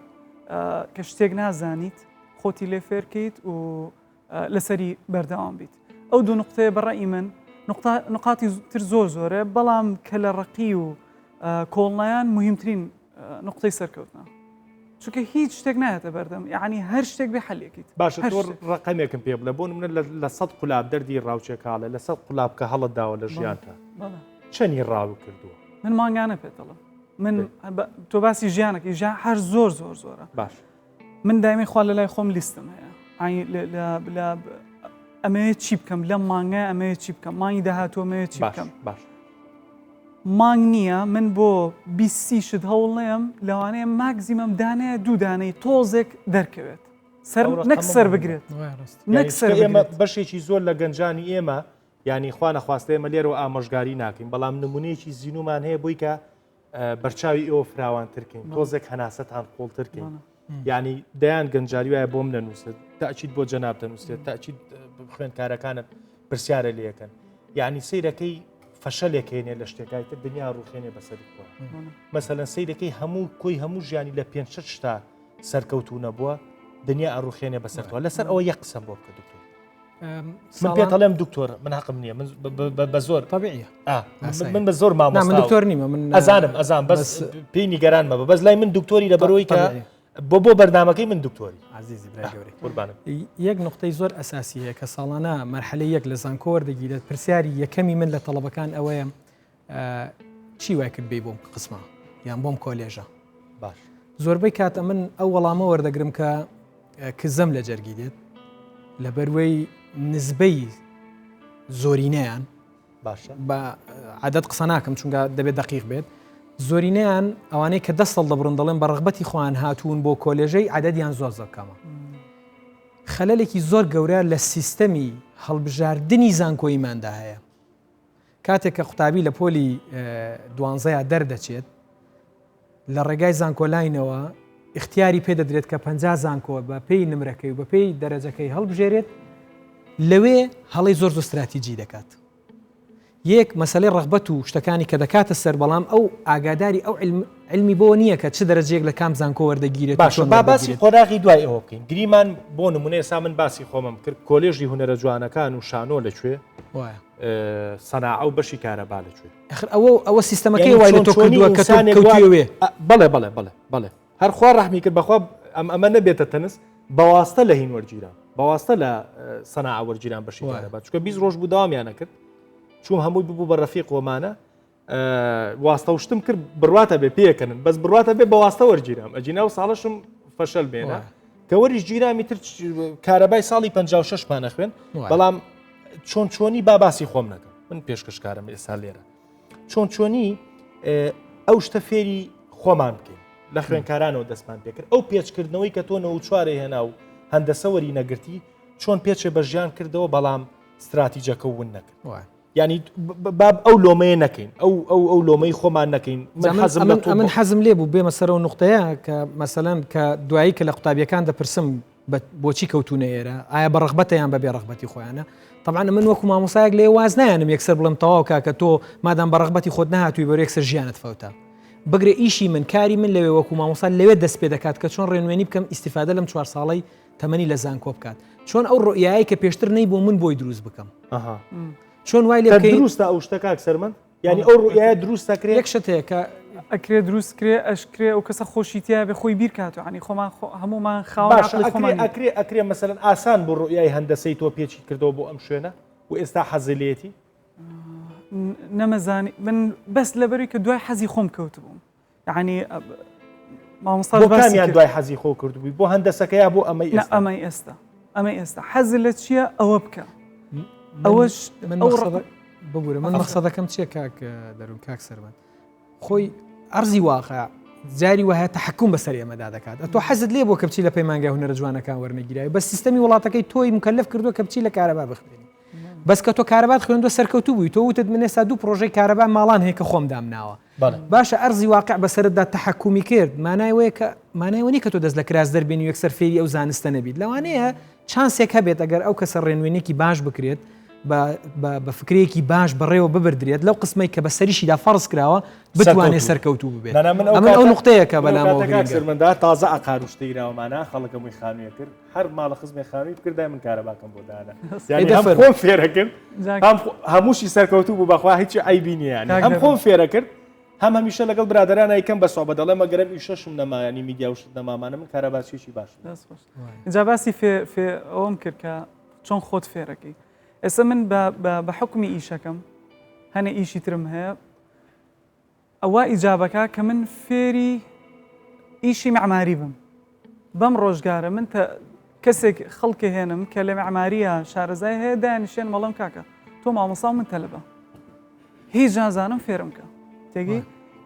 کە شتێک نازانیت خۆتی لێ فێرکەیت و لەسەری بەردەوام بیت ئەو دوو نقطەیە بەڕئی من نقاتی تر زۆر زۆرە بەڵام کە لە ڕقی و کۆڵنیان مهمترین نقطەی سەرکەوتنە چونکە هیچ شتێک نایەتە بەردەم یعنی هەر شتێک بێ حەلێکیت باشە تۆ ڕقەمێکم پێ بڵێ بۆ منە لە سەد قولاب دەردی ڕاوچێکاڵێ لە سەد قولاب کە هەڵت داوە لە ژیانتا چەنی ڕاو کردووە من مانگانە پێتەڵم من تۆ باسی ژیانەکەی ژیان هەر زۆر زۆر زۆرە باش من دایمی خوا لە لای خۆم لیستم هەیە لە ئەمەیە چی بکەم لەم مانگە ئەمەیە چی بکەم مانگی داهاتوو ئەمەیە چی بکەم باش مانگ نییە من بۆ بیسی شت هەوڵ نەیەم لەوانەیە maximum دانەیە دوو دانەی تۆزێک دەرکەوێت سەر نەک سەر بگرێت نەک سەر ئێمە بەشێکی زۆر لە گەنجانی ئێمە یانی خوا نەخواستە ئێمە لێرەوە ئامۆژگاری ناکەین بەڵام نمونەیەکی زینومان هەیە بۆی کە بەرچاوی ئێوە فراوانترکەین تۆزێک هەناسەتان قوڵترکەین یعنی دەیان گەنجاری وایە بۆم نەنووسێت تاچیت بۆ جەناب دەنووسێت تاچیت خوێندکارەکانت پرسیارە لەکەن یعنی سیرەکەی فەشەلێک هێنێ لە شتێکای تر دنیا ڕوخێنێ بەسەری خۆ مەسەلەن سیرەکەی هەموو کۆی هەموو ژیانی لە پێ شتا سەرکەوتو نەبووە دنیا ئەڕوخێنێ بەسەرەوە لەسەر ئەوە یەک قسەم بۆ بکە دکتۆر من پێت ئەڵێم دکتۆر من حەقم نییە من بە زۆر طبیعیە من بە زۆر مامۆستا من دکتۆر نیمە من ئەزانم ئەزان بەس پێی نیگەران مەبە بەس لای من دکتۆری لە بەرەوەی کە. بۆ بۆ بەرنامەکەی من دکتۆری. عەزیزی برای گەورەی. قوربانت. یەک نوقتەی زۆر ئەساسی هەیە کە ساڵانە مەرحەلەی یەک لە زانکۆ وەردەگیرێت پرسیاری یەکەمی من لە تەڵەبەکان ئەوەیە چی وای کرد بێی بۆم قسمە یان بۆم کۆلێژە باش زۆربەی کات ئەمن ئەو وەڵامە وەردەگرم کە کزەم لە جەرگی دێت لەبەروەی نزبەی زۆرینەیان باشە بە عادەت قسە ناکەم چونکە دەبێت دقیق بێت زۆرینەیان ئەوانەی کە دەست دەبڕن دەڵێن بە ڕغبەتی خۆیان هاتوون بۆ کۆلێژەی عادەدیان زۆر زۆر کەمە خەلەلێکی زۆر گەورە لە سیستەمی هەڵبژاردننی زانکۆییماندا هەیە کاتێک کە قوتابی لە پۆلی دوانزەیا دەردەچێت لە ڕێگای زانکۆلاینەوە ئیختیاری پێ دەدرێت کە 50 زانکۆ بە پێی نمرەکەی و بە پێی دەرەجەکەی هەڵبژێرێت لەوێ هەڵی زۆر زۆر استراتیجی دەکات یەک مەسلەی ڕغبەت و شتەکانی کە دەکاتە سەر بەڵام ئەو ئاگاداری ئەو علمی بۆ نییە کە چ دەرەجەیەک لە کام زانکۆ وەردەگیرێت باشە با باسی قۆناغی دوای ئەوە بکەین گریمان بۆ نمونە ئێستا من باسی خۆمم کرد کۆلێژی هونەرە جوانەکان و شانۆ لەکوێ سەناعە و بەشی کارەبا لەکوێ ئەخر ئەوە ئەوە سیستەمەکەی وای لە تۆ کردووە کە تۆ کەوتویەوێ بەڵێ بەڵێ بەڵێ بەڵێ هەر خوا ڕەحمی کرد بەخوا ئەم ئەمە نەبێتە تەنس بەواستە لە هین وەرگیران بەواستە لە سەناعە وەرگیران بەشی کارەبا چونکە 20 ڕۆژ بوو داوامیانە کرد چوم هەمووی ببوو بە ڕەفیق وەمانە واستە و شتم کرد بڕواتە بێ پێکەنن بەس بڕواتە بێ بەواستە وەرگیرام ئەجینا و ساڵشم فەشەل بێنە کە وەریش گیرامی تر کارەبای ساڵی 56 پانە خوێن بەڵام چۆن چۆنی با باسی خۆم نەکەم من پێشکەشکارم ئێستا لێرە چۆن چۆنی ئەو شتە فێری خۆمان بکەین لە خوێنکارانەوە دەستمان پێکرد ئەو پێچکردنەوەی کە تۆ نەوچوارێ هێنا و هەندەسەوەری نەگرتی چۆن پێچێ بە ژیان کردەوە بەڵام استراتیجەکە ون نەکرد ینی باب ئەو لۆمەیە نەکەین ئەو ئەو ئەو لۆمەی خۆمان نەکەین من حەزم من حەزم لێ بوو بێمە سەرەوە نقطەیە کە مەسەلەن کە دوایی کە لە قوتابیەکان دەپرسم بۆچی کەوتونە ئێرە ئایا بە ڕغبەتە یان بە بێ ڕغبەتی خۆیانە طبعا من وەکو مامۆسایەک لێ واز نایەنم یەکسەر بڵێم تەواو کاکە تۆ مادام بە ڕغبەتی خۆت نەهاتووی بەرە یەکسەر ژیانت فەوتا بگرە ئیشی من کاری من لەوێ وەکو مامۆسا لەوێ دەست پێ دەکات کە چۆن ڕێنوێنی بکەم ئیسیفادە لەم چوار ساڵەی تەمەنی لە زانکۆ بکات چۆن ئەو ڕۆیایی کە پێشتر نەیبوو من بۆی دروست بکەم چۆن وای لێ دروستە ئەو شتە کاک سەرمەند یعنی ئەو ڕوئیایە دروست دەکرێت یەک شت هەیە کە ئەکرێ دروست کرێ ئەشکرێ ئەو کەسە خۆشی تیا بێ خۆی بیر کاتەوە عنی خۆمان هەمومان خاوەن باشە عەقڵی ئەکرێ خۆمان نین. ئەکرێ ئەکرێ مەسەلەن ئاسان بوو ڕوئیای هەندەسەی تۆ پێچیت کردەوە بۆ ئەم شوێنە و ئێستا حەزی لێتی؟ نەمەزانی من بەس لەبەروی کە دوای حەزی خۆم کەوتبووم یعنی مامۆستا بۆ کامیان دوای حەزی خۆ کردبووی بۆ هەندەسەکە یا بۆ ئەمەی ئێستا؟ ئەمەی ئێستا ئەمەی ئێستا حەز لە چییە ئەوە بکە ئەوەش ئەو ببوورە من مەخسەدەکەم چییە کاک دەروون کاک سەرمەند خۆی ئەرزی واقع جاری وایە تحکم بەسەر ئێمەدا دەکات ئەتۆ حەزت لێ بۆ کە بچی لە پەیمانگای هونەرە جوانەکان وەرنەگیرای بە سیستەمی وڵاتەکەی تۆی مکلف کردووە کە بچی لە کارەبا بخوێنی بەس کە تۆ کارەبات خوێندوە سەرکەوتوو بووی تۆ وتت من ئێستا دوو پرۆژەی کارەبا ماڵان هەیە کە خۆم دامناوە باشە ئەرزی واقع بەسەرتدا تەحەکومی کرد مانای وەیە کە مانای وە نیە کە تۆ دەست لە کراس دەربێنی و یەکسەر فێری ئەو زانستە نەبیت لەوانەیە چانسێک هەبێت ئەگەر ئەو کەسە ڕێنوێنێکی باش بکرێت بە فکرەیەکی باش بەڕێوە ببردرێت لەو قسمەی کە بە سەریشیدا فەرز کراوە بتوانێت سەرکەوتوو ببێت ئەمن ئەو نقطەیە کە بەلامەوە گرنگە. سەرمەندار تازە ئەقاروشتەیراوەمانە خەڵکەمووی خانوویە کرد هەر ماڵە خزمێ خانووی بکردای من کارەباکەم بۆ دانا یعنی هەم خۆم فێرە کرد هەم هەمووشی سەرکەوتوو بوو بەخوا هیچی عیبی نییە یعنی هەم خۆم فێرە کرد هەم هەمیشە لەگەڵ برادران ئەیکەم بە سۆبە دەڵێم ئەگەرم ئیشەشم نەمایانی میدیا و شت نەمامانە من کارەباچیەکی باش جا باسی فێ فێ ئەوەم کرد کە چۆن خۆت فێرەکەی ئێستا من بە حکومی ئیشەکەم هەنێ ئیشی ترم هەیە ئەوە ئیجابەکا کە من فێری ئیشی مەعماری بم بەم ڕۆژگارە من تە کەسێک خەڵکە هێنم کە لە مەعماریە شارەزای هەیە دانیشێن مەڵم کاکە تۆ مامۆسا من تەلبە هیچ نازانم فێرم کە تێگەی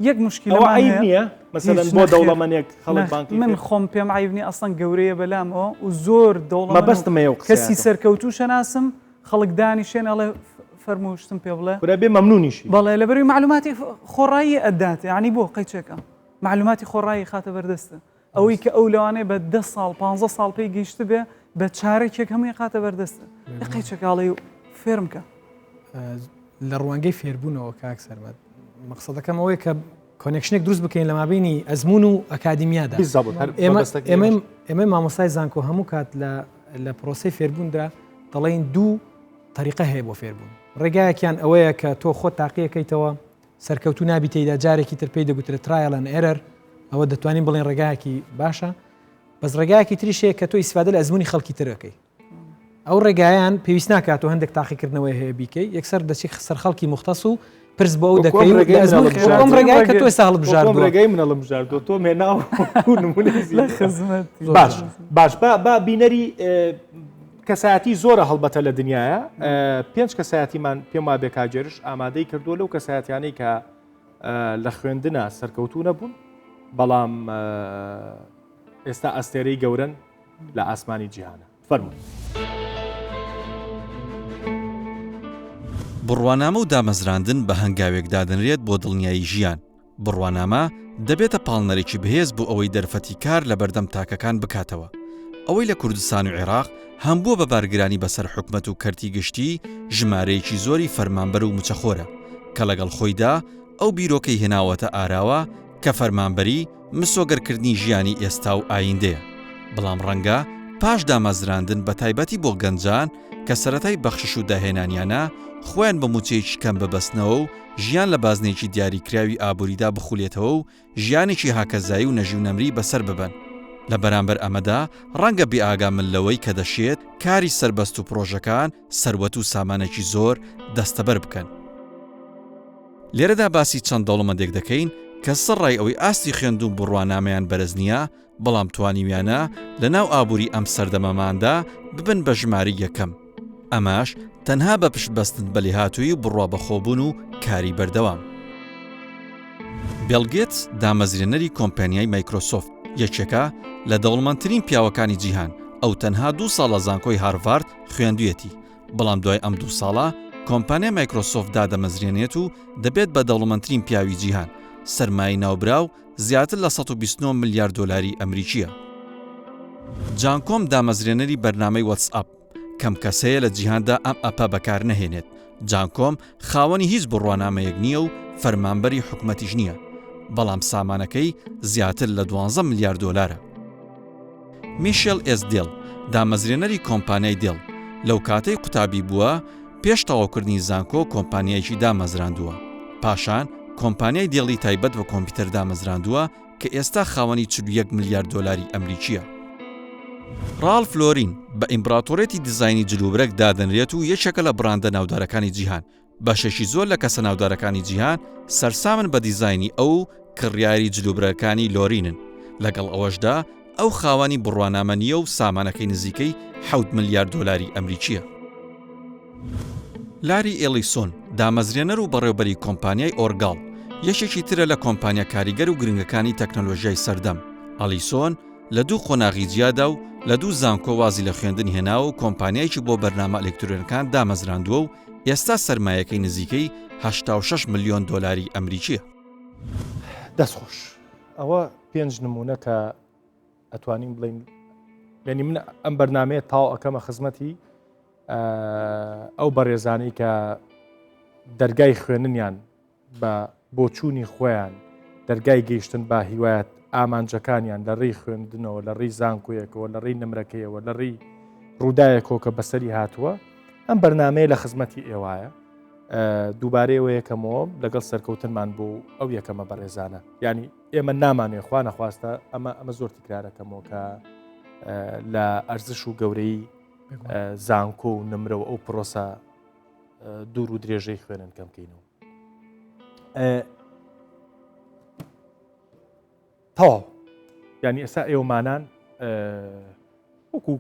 یەک مشکلە عیب نییە مەسەلەن بۆ دەوڵەمەنێک خەڵک بانکی من خۆم پێم عیب نییە ئەسڵەن گەورەیە بەلامەوە و زۆر دەوڵەمەند مەبەستم هەیە و کەسی سەرکەوتوو شەناسم خەڵک دانیشێن ئەڵێ فەرموو شتم پێ بڵێ. کورە بێ مەمنونیشی. بەڵێ لەبەروی مەعلوماتی خۆڕایی ئەدات یانی بۆ قەیچێکە مەعلوماتی خۆڕایی خاتە بەردەستە ئەوەی کە ئەو لەوانەیە بە دە ساڵ پ ساڵ پێی گەیشت بێ بە چارەکێک هەمووی خاتە بەردەستە قەیچەکاڵی و فێرم کە. لە ڕوانگەی فێربوونەوە کاک سەرمەد مەقسەدەکەم ئەوەیە کە connection ێک دروست بکەین لە مابینی ئەزمون و ئەکادیمیادا ئێمە مامۆستای زانکۆ هەموو کات لە لە پرۆسی فێربووندا دەڵێن دوو تەریقە هەیە بۆ فێربوون ڕێگایەکیان ئەوەیە کە تۆ خۆت تاقیەکەیتەوە سەرکەوتو نابی تێیدا جارێکی تر پێی دەگوترێت trial and error ئەوە دەتوانین بڵێن ڕێگایەکی باشە. بەس ڕێگایەکی تریش هەیە کە تۆ ئیسفادە لە ئەزموونی خەڵکی تر ئەکەی. ئەو ڕێگایان پێویست ناکات و هەندێک تاقیکردنەوەی هەیە بیکەی یەکسەر دەچی سەر خەڵکی مختص و پرس بۆ ئەو دەکەی و لە ئەزموونی خۆ ئەم ڕێگای کە تۆ ئێستا هەڵبژاردووە ڕێگای من هەڵبژاردووە تۆ مێناو نمونەی لە خزمەت باش باش با با بینەری کەسایەتی زۆرە هەڵبەتە لە دنیاە پێنج کەسایەتیمان پێم وابێ کاگێرش ئامادەی کردووە لەو کەسایەتیانەی کە لە خوێندنە سەرکەوتوو نەبوون بەڵام ئێستا ئەستێرەی گەورن لە ئاسمانی جیهانە فەرموون. بڕوانامە و دامەزراندن بە هەنگاوێک دادەنرێت بۆ دڵنیایی ژیان، بڕوانامە دەبێتە پاڵنەرێکی بەهێز بۆ ئەوەی دەرفەتی کار لەبەردەم تاکەکان بکاتەوە. ئەوەی لە کوردستان و عێراق هەم بووە بە بارگرانی بەسەر حکومەت و کەرتی گشتی ژمارەیەکی زۆری فەرمانبەر و موچەخۆرە کە لەگەڵ خۆیدا ئەو بیرۆکەی هێناوەتە ئاراوە کە فەرمانبەری مسۆگەرکردنی ژیانی ئێستا و ئایندەیە، بەڵام ڕەنگە پاش دامەزراندن بەتایبەتی بۆ گەنجان کە سەرەتای بەخشش و داهێنانیانە خۆیان بە موچەیەکی کەم ببەستنەوە و ژیان لە بازنەیەکی دیاریکراوی ئابوریدا بخولێتەوە و ژیانێکی هاکەزایی و نەژی و نەمری بەسەر ببەن. لە بەرامبەر ئەمەدا ڕەنگە بێئاگا من لەوەی کە دەشێت کاری سەربەست و پڕۆژەکان سەروەت و سامانێکی زۆر دەستەبەر بکەن. لێرەدا باسی چەند دەوڵەمەندێک دەکەین کە سەرڕای ئەوەی ئاستی خوێندن و بڕوانامەیان بەرز نییە، بەڵام توانیویانە لەناو ئابووری ئەم سەردەمەماندا ببن بە ژمارەی یەکەم، ئەمەش تەنها بە پشت بەستن بە لێهاتوویی و بڕوا بەخۆبوون و کاری بەردەوام. بێڵ گێتس دامەزرێنەری کۆمپانیای مایکرۆسۆفت، یەکێکە لە دەوڵەمەندترین پیاوەکانی جیهان، ئەو تەنها دوو ساڵ لە زانکۆی هارڤارد خوێندویەتی، بەڵام دوای ئەم دوو ساڵە کۆمپانیای مایکرۆسۆفت دادەمەزرێنێت و دەبێت بە دەوڵەمەندترین پیاوی جیهان، سەرمایەی ناوبراو زیاتر لە 129 ملیار دۆلاری ئەمریکییە. جان کۆم دامەزرێنەری بەرنامەی وەتسئەپ، کەم کەس هەیە لە جیهاندا ئەم ئەپە بەکار نەهێنێت، جان کۆم خاوەنی هیچ بڕوانامەیەک نییە و فەرمانبەری حکومەتیش نییە، بەڵام سامانەکەی زیاتر لە دوانزە ملیار دۆلارە. میشێل ئێس دێڵ، دامەزرێنەری کۆمپانیای دێڵ، لەو کاتەی قوتابی بووە، پێش تەواوکردنی زانکۆ کۆمپانیایەکی دامەزراندووە، پاشان کۆمپانیای دێڵی تایبەت بە کۆمپیوتەر دامەزراندووە کە ئێستا خاوەنی 41 ملیار دۆلاری ئەمریکییە. ڕاڵف لۆرین، بە ئیمبراتۆریەتی دیزاینی جلوبرەگ دادەنرێت و یەکێکە لە بڕاندە ناودارەکانی جیهان، بەشێکی زۆر لە کەسە ناودارەکانی جیهان سەرسامن بە دیزاینی ئەو و کڕیاری جلوبرەکانی لۆرینن، لەگەڵ ئەوەشدا ئەو خاوەنی بڕوانامە نییە و سامانەکەی نزیکەی حەوت ملیار دۆلاری ئەمریکییە. لاری ئێلیسۆن، دامەزرێنەر و بەڕێوبەری کۆمپانیای ئۆرگاڵ، یەکێکی ترە لە کۆمپانیا کاریگەر و گرنگەکانی تەکنەلۆژیای سەردەم، ئەلیسۆن لە دوو قۆناغی جیادا و لە دوو زانکۆ وازی لە خوێندن هێناوە و کۆمپانیایەکی بۆ بەرنامە ئەلکترۆنەکان دامەزراندووە و ئێستا سەرمایەکەی نزیکەی 86 ملیۆن دۆلاری ئەمریکییە. دەست خۆش ئەوە پێنج نمونە کە ئەتوانین بڵین یعنی من ئەم بەرنمەیە تاو ئەەکەمە خزمەتی ئەو بەڕێزانەی کە دەرگای خوێننیان بە بۆچوونی خۆیان دەرگای گەیشتن بە هیوایەت ئامانجەکانیان لە ڕێی خوێندنەوە لە ڕێی زانکۆیەکەوە لە ڕێی نمرەکەیەوە لە ڕێی ڕووداوێکەوە کە بەسەری هاتووە ئەم بەرنمەیە لە خزمەتی ئێوایە دووبارەیەوە یەکەمەوە لەگەڵ سەرکەوتنمان بۆ ئەو یەکەمە بەڕێزانە ینی ئێمە نامانێ خوا نەخواستە ئەمە ئەمە زۆر تکرارەکەمەوە کە لە ئەرزش و گەورەی زانکۆ و نمرە و ئەو پرۆسە دوور و درێژەی خوێنن کەم کەینەوە تەواو یعنی ئێستا ئێوەمانان وەکو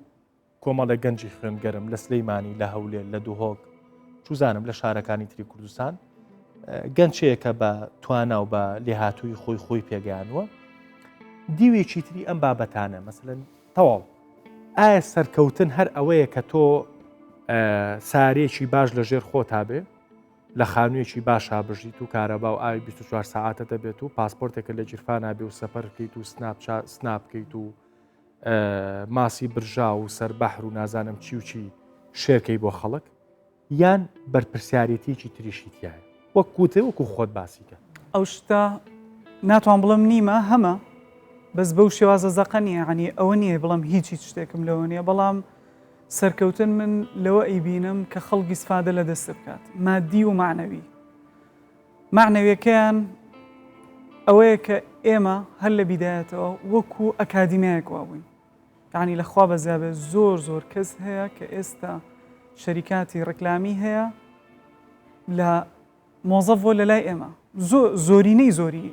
کۆمەڵێک گەنجی خوێنگەرم لە سلەیمانی لە هەولێر لە دهۆک چوزانم لە شارەکانی تری کوردستان گەنچەیەکە بە توانا و بە لێهاتووی خۆی خۆی پێگەیانوە دیوێکی تری ئەم بابەتانە مەسەن تەواو ئایا سەرکەوتن هەر ئەوەیە کە تۆ سارێکی باش لە ژێر خۆتا بێ لە خانوویەکی باشا بژیت و کارەبا و ئاوی 24 ساعتە دەبێت و پاسپۆرتێکە لە گیرفانا بێ و سەفەر بکەیت و سناپ سناپ بکەیت و ماسی برژا و سەر بەحر و نازانم چی و چی شێرکەی بۆ خەڵک یان بەرپرسیارێتیەکی تریشی تایە وەک کوتێ وەکو خۆت باسی کە. ئەو شتە ناتوان بڵێم نیمە هەمە بەس بەو شێوازە زەقە نییە یانی ئەوە نییە بڵێم هیچ هیچ شتێکم لەوە نییە بەڵام سەرکەوتن من لەوە ئەیبینم کە خەڵک ئیسفادە لە دەستت بکات مادی و مەعنەوی مەعنەویەکەیان ئەوەیە کە ئێمە هەر لە بیدایەتەوە وەکو ئەکادیمیایەک وابووین. یعنی لە خوا بەزیابێ زۆر زۆر کەس هەیە کە ئێستا شەریکاتی ڕکلامی هەیە لە مۆزەف بووە لەلای ئێمە زۆرینەی زۆری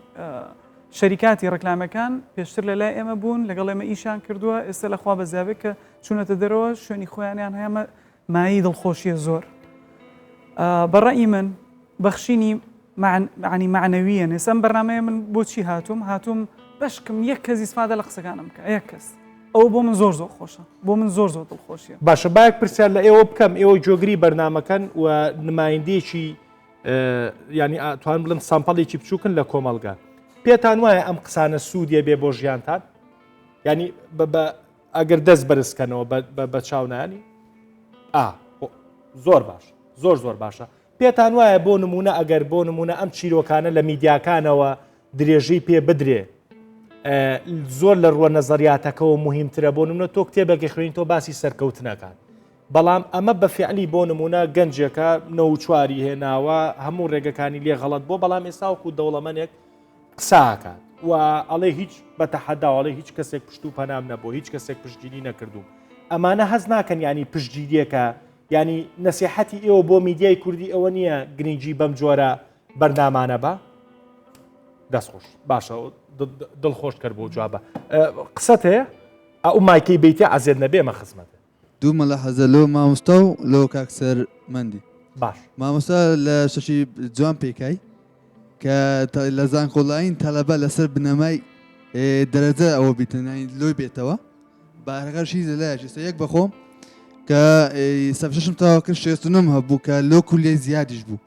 شەریکاتی ڕکلامەکان پێشتر لە لای ئێمە بوون لەگەڵ ئێمە ئیشان کردووە ئێستا لەخوا بەزیابێت کە چوونەتە دەرەوە شوێنی خۆیانیان هەیە مایەی دڵخۆشیە زۆر بەڕئی من بەخشینی معنی معنەویە ئێستا ئەم بەرنمەیە من بۆچی هاتووم هاتووم بەشکم یەک کەس ئیسفادە لە قسەکانم بکە یەک کەس ئەوە بۆ من زۆر زۆر خۆشە بۆ من زۆر زۆر دڵخۆشیە. باشە با یەک پرسیار لە ئێوە بکەم ئێوە گوێگری بەرنامەکەن و نمایندەیەکی ینی توان بڵم سامپەڵێکی بچووکن لە کۆمەڵگە پێتان وایە ئەم قسانە سوودیە بێ بۆ ژیانتان ینی بە ئەگەر دەست بەرزکەنەوە بە چاونانی ئا زۆر باش زۆر زۆر باشە پێتان وایە بۆ نمونە ئەگەر بۆ نمونە ئەم چیرۆکانە لە میدیاکانەوە درێژەی پێ بدرێ زۆر لە ڕووە نەزەریاتەکەەوە مهمترە بۆ نمونە تۆ کتێبێکی خوێن تۆ باسی سەرکەوتنەکان بەڵام ئەمە بە فعلی بۆ نمونە گەنجێکە نەوچواری هێناوە هەموو ڕێگەکانی لێ غەڵت بۆ بەڵام ئێستا وەکو دەوڵەمەنێک قساکات و ئەڵێ هیچ بە تەحەداوەڵێ هیچ کەسێک پشت و پەنام نەبوو هیچ کەسێک پشتگیری نەکردوم ئەمانە هەز ناکەن ینی پشتگیریەکە ینی نەسیحەتی ئێوە بۆ میدیای کوردی ئەوە نییە گرنگی بەم جۆرە بەرنامانە بە دەست خۆش باشە دڵخۆش کەر بۆ جوابە قسەت هەیە ئەو مایکەی بیتە عەزێت نەبێ مە خزمەتە دوو مەلاحەزە لۆ مامۆستا و لۆ کاک سەرمەندی باش مامۆستا لە شەشی جوان پێکای کە لە زانکۆلاین تەلەبە لەسەر بنەمای دەرەجە ئەوە بیتنین لۆی بێتەوە بارەکەشی لەلایەکی ئێستا یەک بەخۆم کە سەفشم تاوا کرد شێستنم هەبوو کە لۆ کولیەی زیادیش بوو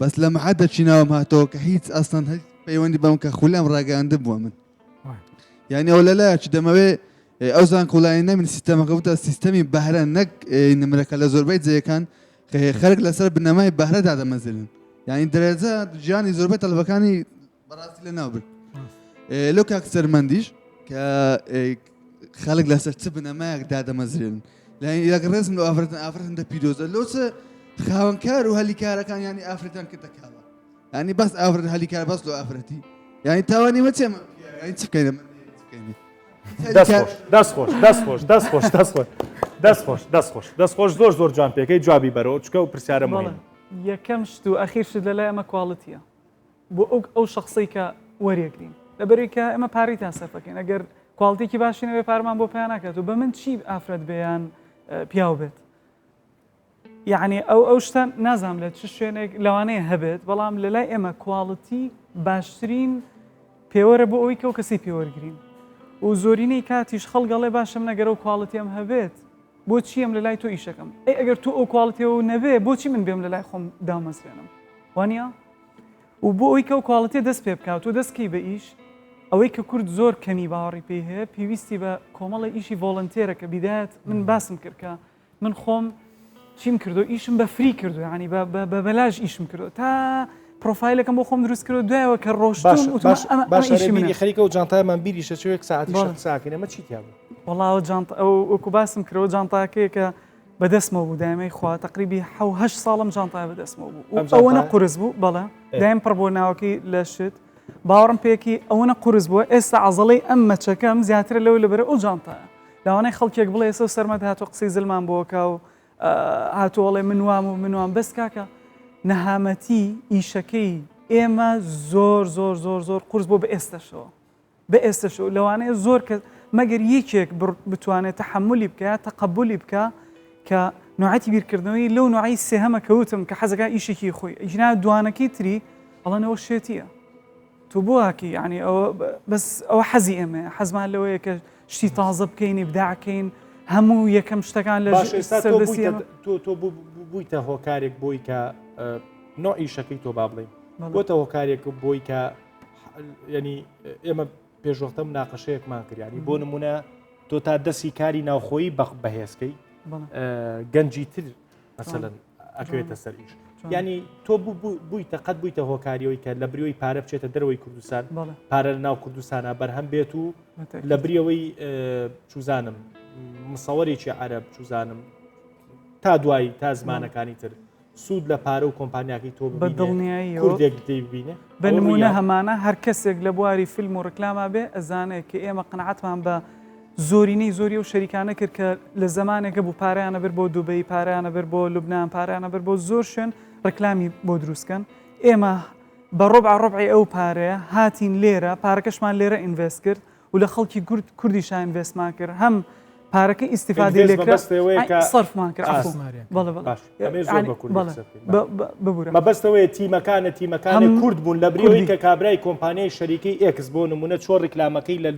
بەس لە محەدە چی ناوم هاتەوە کە هیچ ئەسڵەن هیچ پەیوەندی بەم کە خولەم ڕاگەیاندن بووە من یعنی ئەو لەلایەکی دەمەوێ ئەو زانکۆلای نەمن سیستەمەکە بتە سیستەمی بەهرە نەک نمرەکە لە زۆربەی جێیەکان خەرک لەسەر بنەمای بەهرە دادەمەزرن یعنی دەرەجە ژیانی زۆربەی تەلبەکانی بەڕاستی لە ناو برد لەو کاک سەرمەندیش کە خەڵک لەسەر چ بنەمایەک دادەمەزرێن لەگە ڕێزم لە ئافرەتن ئافرەتن دە پیرۆزە لۆ چ خاوەنکار و هەلی کارەکان ینی ئافرەتان کردە کاڵا ینی بەس ئافرەت هەلی کار بەس لۆ ئافرەتی ینی تاوانی مە چێ ینی چ بکەین دەست خۆش دەست خۆش دەست خۆش دەست خۆش دەست خۆش دەست خۆش دەست خۆش دەست خۆش زۆر زۆر جوان پێکەی جوابی بەرەوە چکە و پرسیارە مهمە یەکەم شت و ئەخیر شت لەلای ئەمە quality ە بۆ ئەو ئەو شەخسەی کە وەریەگرین لەبەرەوەی کە ئێمە پارەی تا سەرفەکەین ئەگەر quality ێکی باشی نەبێ پارەمان بۆ پیا ناکات و بە من چی ئافرەت بێ یان پیاو بێت یعنی ئەو ئەو شتە نازانم لە چ شوێنێک لەوانەیە هەبێت بەڵام لە لای ئێمە quality باشترین پێوەرە بۆ ئەوەی کە ئەو کەسی پێوەرگین و زۆرینەی کاتیش خەڵگەڵێ باشم نەگەرەوە quality ئەم هەبێت بۆچی ئەم لە لای تۆ ئیشەکەم ئەی ئەگەر تۆ ئەو quality ەوە نەبێ بۆچی من بێم لە لای خۆم دامەزرێنم وانە و بۆ ئەوی کە ئەو quality ە دەست پێ بکات و دەست کەی بە ئیش ئەوەی کە کورد زۆر کەمی باوەڕی پێی هەیە پێویستی بە کۆمەڵی ئیشی volunteer ە کە بیدایەت من باسم کرد کە من خۆم چیم کردو ئیشم بە free کردو ینی بە بەلاش ئیشم کردو تا پرۆفایلەکەم بۆ خۆم دروست کردو دوایەوە کە ڕۆشتم باشی خەریکە و جانتایمان بیریشە چوێک ساعتی ساکەین ئەمە چی تیا بوو وەڵا جانت ئەو وەکو باسم کردەوە جانتاکەیە کە بەدەستمەوە بوو دایمەی خوا تقریبی حە هەشت ساڵم جانتای بەدەستمەوە بوو ئەوەنە قورس بوو بەڵێ دایم پڕ بۆ ناوەکەی لە شت باوەڕم پێکی ئەوەنە قورس بووە ئێستا عەزەڵەی ئەم مەچەکەم زیاترە لەوەی لەبەرە ئەو جانتایە لەوانەیە خەڵکێک بڵێ ئێستا سەرمەد هاتووە قسەی زلمان بۆکا و هاتووە ئەڵێ من وام و من وام بەس کاکە نەهامەتی ئیشەکەی ئێمە زۆر زۆر زۆر زۆر قورس بۆ بە ئێستەشەوە بە ئێستەشەوە لەوانەیە زۆر کەس مەگەر یەکێک بتوانێت تەحەمولی بکە تەقەبولی بکە کە نوعەتی بیرکردنەوەی لەو نوعی سێهەمە کەوتم کە حەزەکە ئیشێکی خۆی ئیجنا دوانەکەی تری ئەڵەنەوە شێتیە تۆ بۆ واکەی یعنی ئەوە بەس ئەوە حەزی ئێمەیە حەزمان لەوەیە کە شتی تازە بکەین ئیبداعکەین هەموو یەکەم شتەکان لە باش ئێستا تۆ بوویتە تۆ تۆ بوویتە هۆکارێک بۆی کە نوع ئیشەکەی تۆ با بڵێین بۆتە هۆکارێک بۆی کە ینی ئێمە پێشوەختە مناقەشەیەکمان کرد ینی بۆ نمونە تۆ تا دەسی کاری ناوخۆیی بەخ بەهێزکەی گەنجی تر مەسەلەن ئەکەوێتە سەر ئیش ینی تۆ بوویتە قەت بوویتە هۆکاریەوەی کە لە بریەوەی پارە بچێتە دەرەوەی کوردستان پارە لە ناو کوردستانە بەرهەم بێت و لە بریەوەی چوزانم مسەوەرێکی عەرب چوزانم تا دوایی تا زمانەکانی تر سوود لە پارە و کۆمپانیاکەی تۆ بە دڵنیایی کوردێک دەیبینێ بە نمونە هەمانە هەر کەسێک لە بواری فیلم و ڕکلاما بێ ئەزانێت کە ئێمە قەناعەتمان بە. زۆرینەی زۆری ئەو شەریکانە کرد کە لە زەمانێکە بوو پارەیانە بر بۆ دوبەی پارەیانە بر بۆ لوبناان پارەیانە بر بۆ زۆر شوێن ڕکلامی بۆ دروستکەن ئێمە بە ڕۆبع ڕۆبعی ئەو پارەیە هاتین لێرە پارەکەشمان لێرە invest کرد و لە خەڵکی کورد کوردیشا invest مان کرد هەم پارەکە ئیسیفادەی invest لێکرا مەبەستەوەیە کە سەرفمان کرد عەفو. ئاس. بەڵێ بەڵێ باش ئەمەی زۆر یعنی بە کوردی بەڵێ قسە بکەین. بە- بە- ببورە مەبەستەوەیە تیمەکانە تیمەکانە هەم کورد بوون لە بریەوەی کوردی. کە کابرای کۆمپانیای شەریکەی ئێکس بۆ نمونە چۆ ڕیکلامەکەی لە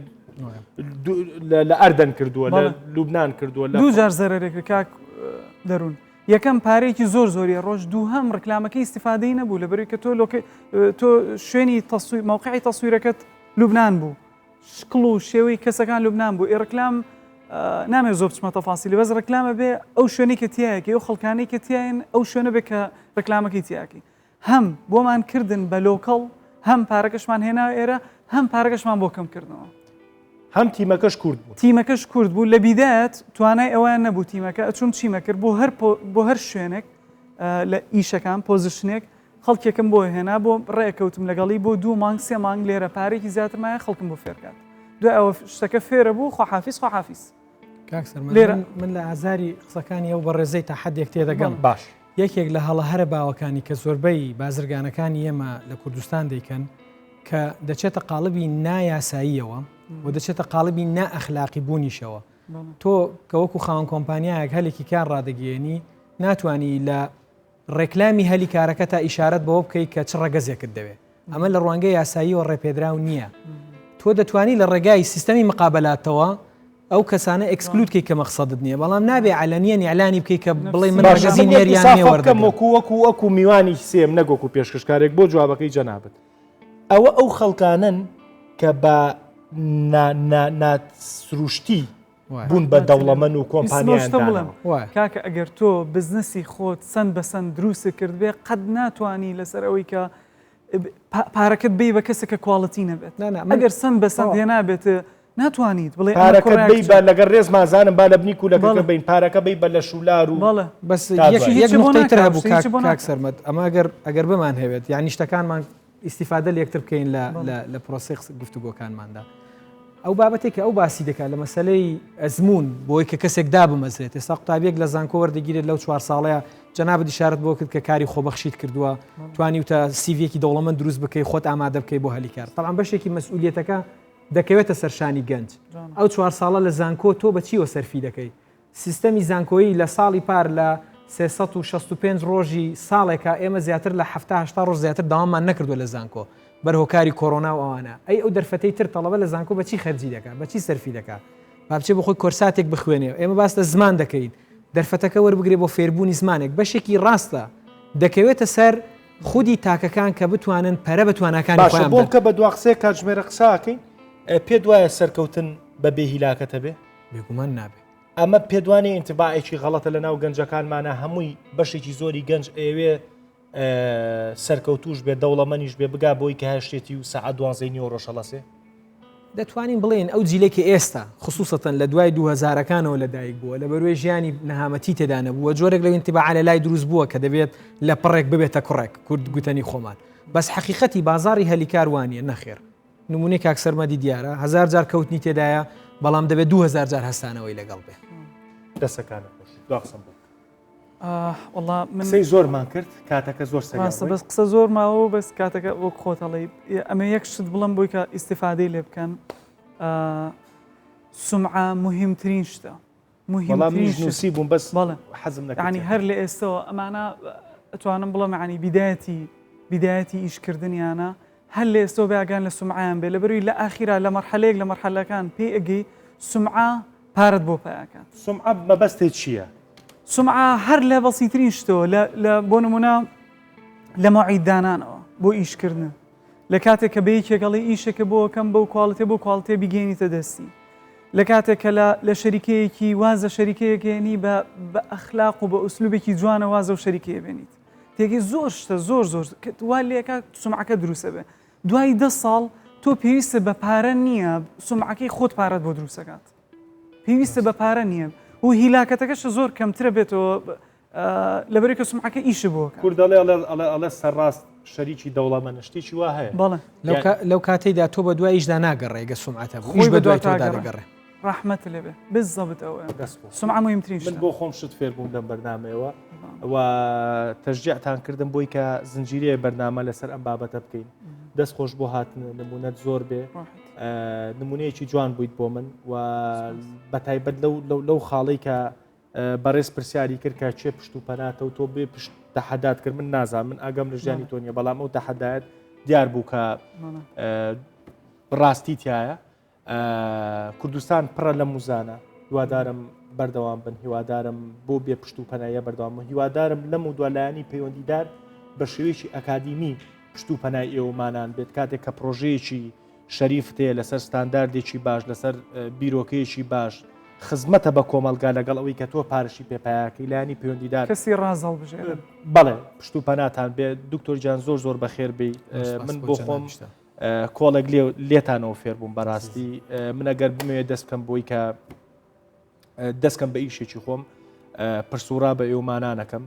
لە لە ئەردەن کردووە لە بەڵێ. لوبناان کردووە لە دوو جار زەرەرێک کرد کاک اه، دەروون یەکەم پارەیەکی زۆر زۆری ڕۆژ دووهەم ڕکلامەکەی ئیسیفادەی نەبوو لە بەروی کە تۆ لۆکە تۆ شوێنی تەسویر مەوقعی تەسویرەکەت لوبناان بوو شکڵ و شێوەی کەسەکان لوبنان بوو ئێ ڕکلام نامێ زۆر بچمە تەفاسیلی بەس ڕکلامە بێ ئەو شوێنەی کە تایەکەی ئەو خەڵکانەی کە تیاین ئەو شوێنە بێ کە ڕکلامەکەی تیاکەی هەم بۆمان کردن بە local هەم پارەکەشمان هێنا ئێرە هەم پارەکەشمان بۆ کەم کردنەوە. هەم تیمەکەش کورد بوو. تیمەکەش کورد بوو لە بیدایەت توانای ئەویان نەبوو تیمەکە ئەچوم چیمە کرد بۆ هەر بۆ هەر شوێنێک لە ئیشەکان position ێک خەڵکێکم بۆ هێنا بۆ ڕێکەوتم لەگەڵی بۆ دوو مانگ سێ مانگ لێرە پارێکی زیاتر مایە خەڵکم بۆ فێرکات دوای ئەوە شتەکە فێرە بوو خواحافیز خواحافیز کاک سەرمەد لێرە من لە ئازاری قسەکانی ئەو بەڕێزەی تا حدێک تێدەگەم باش یەکێک لە هەڵە هەرە باوەکانی کە زۆربەی بازرگانەکانی ئێمە لە کوردستان دەیکەن کە دەچێتە قاڵبی نایاساییەوە و دەچێتە قاڵبی نائەخلاقی بوونیشەوە تۆ کە وەکو خاوەن کۆمپانیایەک هەلێکی کار ڕادەگەیەنی ناتوانی لە ڕێکلامی هەلی کارەکەتا ئیشارەت بەوە بکەیت کە چ ڕەگەزێکت دەوێت. ئەمە لە ڕوانگەی یاساییەوە ڕێپێدراو نییە. تۆ دەتوانی لە ڕێگای سیستەمی مقابەلاتەوە ئەو کەسانە exclude کەی کە مەقسەدت نییە، بەڵام نابێ عەلەنیەن ئیعلانی بکەی کە بڵێی من باشە ڕەگەزی من یەک نێر یان مێ ئیسافە بکەم وەردەگرم. وەکو وەکو وەکو میوانی سێم نەک وەکو پێشکەشکارێک بۆ جوابەکەی جەنابت. ئەوە ئەو خەڵکانەن کە بە نا نا ناسروشتی بوون بە دەوڵەمەن و کۆمپانیایان داناوە. کاکە ئەگەر تۆ بزنسی خۆت سەند بە سەند دروست کرد بێ قەت ناتوانی لەسەر ئەوەی کە پارەکەت بی بە کەسێک کە quality نەبێت ئەگەر سەند بە سەند هێنابێت ناتوانیت بڵێ پارەکەت بی بە لەگەر ڕێزمان زانم با لە بنی کولەکەکە بین پارەکە بی بە لە شولار و بەڵێ بەس یەک نقطەی تر هەبوو کاک سەرمەد ئەمە ئەگەر ئەگەر بمان هەوێت یعنی شتەکانمان ئیستیفادە لە یەکتر بکەین لە لە پرۆسەی گفتوگۆکانماندا. ئەو بابەتێک کە ئەو باسی دەکات لە مەسلەی ئەزمون بۆی کە کەسێک دابمەزرێت ئێستا قوتابیەک لە زانکۆ وەردەگیرێت لەو چوار ساڵەیە جەنابت ئیشارەت بۆ کرد کە کاری خۆبەخشیت کردووە توانیوتە CV یەکی دەوڵەمەند دروست بکەی خۆت ئامادە بکەی بۆ هەلی کار تەبعەن بەشێکی مەسئولیەتەکە دەکەوێتە سەرشانی گەنج ئەو چوار ساڵە لە زانکۆ تۆ بەچیوە سەرفی دەکەی سیستەمی زانکۆیی لە ساڵی پار لە 365 ڕۆژی ساڵێکا ئێمە زیاتر لە 70 هەشتا ڕۆژ زیاتر داواممان نەکردووە لە زانکۆ بەر هۆکاری کۆرۆنا و ئەوانە ئەی ئەو دەرفەتەی تر تەڵەبە لە زانکۆ بەچی خەرجی دەکا بەچی سەرفی دەکا با بچێ بۆ خۆی کۆرساتێک بخوێنێ ئێمە باس لە زمان دەکەین دەرفەتەکە وەربگرێ بۆ فێربوونی زمانێک بەشێکی ڕاستە دەکەوێتە سەر خودی تاکەکان کە بتوانن پەرە بە تواناکانی باشە خۆیان بۆم بدەن. کە بە دوا قسەیە کاتژمێرە قساکەین پێت وایە سەرکەوتن بە بێ هیلاکەتە بێ؟ بێگومان نابێ. ئەمە پێت وانیە ئینتباعێکی غەڵەتە لە ناو گەنجەکانمانە هەمووی بەشێکی زۆری گەنج ئەیەوێ سەرکەوتوش بێ دەوڵەمەنیش بێ بگا بۆی کە هەشتێتی و سەعات دوانزەی نیوەڕۆش هەڵەسێ؟ دەتوانین بڵێین ئەو جیلەی کە ئێستا خسوسەتەن لە دوای دووهەزارەکانەوە لە دایک بووە لە بەروێ ژیانی نەهامەتی تێدا نەبووە جۆرێک لەو ئینتباعە لە لای دروست بووە کە دەبێت لە پڕێک ببێتە کوڕێک کورد گوتەنی خۆمان بەس حەقیقەتی بازاڕی هەلیکار وانیە نەخێر نمونەی کاک سەرمەدی دیارە هەزار جار کەوتنی تێدایە بەڵام دەبێت 2000 جار هەستانەوەی لەگەڵ بێ. دەسەکانت خۆش دوا قسەم بۆ بکە. وەڵا من قسەی زۆرمان کرد کاتەکە زۆر سەریع ڕاستە ڕۆی. بەس قسە زۆر ماوە و بەس کاتەکە وەک خۆت ئەڵێی ئەمە یەک شت بڵێم بۆی کە ئیستیفادەی لێ بکەن سومعە موهیمترین شتە وەڵا موهیمترین منیش شت نووسی بووم بەس بەڵێ حەزم نەکرد یعنی تێکەڵ هەر لە ئێستەوە ئەمانە ئەتوانم بڵێم یعنی بیدایەتی بیدایەتی ئیشکردنیانە هەر لە ئێستەوە بێ ئاگایان لە سومعەیان بێ لەبەروی لە ئاخیرا لە مەرحەلەیەک لە مەرحەلەکان پێی ئەگەی سومعە پارەت بۆ پەیاکات. سومعە مەبەستت چییە؟ سومعە هەر لە بەسیترین شتەوە لە لە بۆ نمونە لە مەوعید دانانەوە بۆ ئیشکردن لە کاتێک کە بە یەکێک ئەڵێی ئیشێکە بۆ ئەکەم بەو quality بۆ quality بیگەینیتە دەستی لە کاتێک کە لە لە شەریکەیەکی واز لە شەریکەیەک هێنی بە بە ئەخلاق و بە ئوسلوبێکی جوانە واز لەو شەریکەیە بێنیت تێگەی زۆر شتە زۆر زۆر وا لێکا سومعەکە دروستە بێ دوای دە ساڵ تۆ پێویستە بە پارە نییە سومعەکەی خۆت پارەت بۆ دروستەکات پێویستە بە پارە نییە و هیلاکەتەکەش زۆر کەمترە بێتەوە لەبەرەی کە سومعەکە ئیشە بۆ کورد دەڵێ ئەڵێ ئەڵێ سەرڕاست شەریکی دەوڵەمەنە شتێکی وا هەیە بەڵێ لەو کاتەیدا تۆ بە دوای ئیشدا ناگەڕێ گە سومعەتە بوو ئیش بە دوای تۆدا دەگەڕێ. ڕەحمەت لێبێ بالضبط ئەوەیە دەست خۆش. سومعە مهمترین من شتە بۆ خۆم شت فێر بووم لەم بەرنامەیەوە و تەشجیعتان کردم بۆی کە زنجیرەیە بەرنامە لەسەر ئەم بابەتە بکەین دەست خۆش بۆ هاتن نمونەت زۆر بێ ڕاحەت. نمونەیەکی جوان بوویت بۆ من و بەتایبەت لەو لەو لەو خاڵەی کە بەڕێز پرسیاری کرد کە کێ پشت و پەناتە و تۆ بێ پشت تەحەدات کرد من نازانم من ئاگام لە ژیانی تۆ نییە بەڵام ئەو تەحەدایەت دیار بوو کە ڕاستی تایە کوردستان پڕە لە موزانە هیوادارم بەردەوام بن هیوادارم بۆ بێ پشت و پەنایە بەردەوام و هیوادارم لەم و دوالایانی پەیوەندیدار بە شێوەیەکی ئەکادیمی پشت و پەنای ئێوەمانان بێت کاتێک کە پرۆژەیەکی شەریفت هەیە لەسەر ستانداردێکی باش لەسەر بیرۆکەیەکی باش خزمەتە بە کۆمەڵگا لەگەڵ ئەوەی کە تۆ پارشی پێپایەکەی لایەنی پەیوەندیدار کەسی ڕاز هەڵبژێرن. بەڵێ پشت و پەناتان بێ دکتۆر گیان زۆر زۆر بەخێر بێی من بۆ خۆم کۆڵێک لێ لێتانەوە فێر بووم بەڕاستی من ئەگەر بمەوێت دەست بکەم بۆی کە دەستکەم بە ئیشێکی خۆم پرسوڕا بە ئێومانانەکەم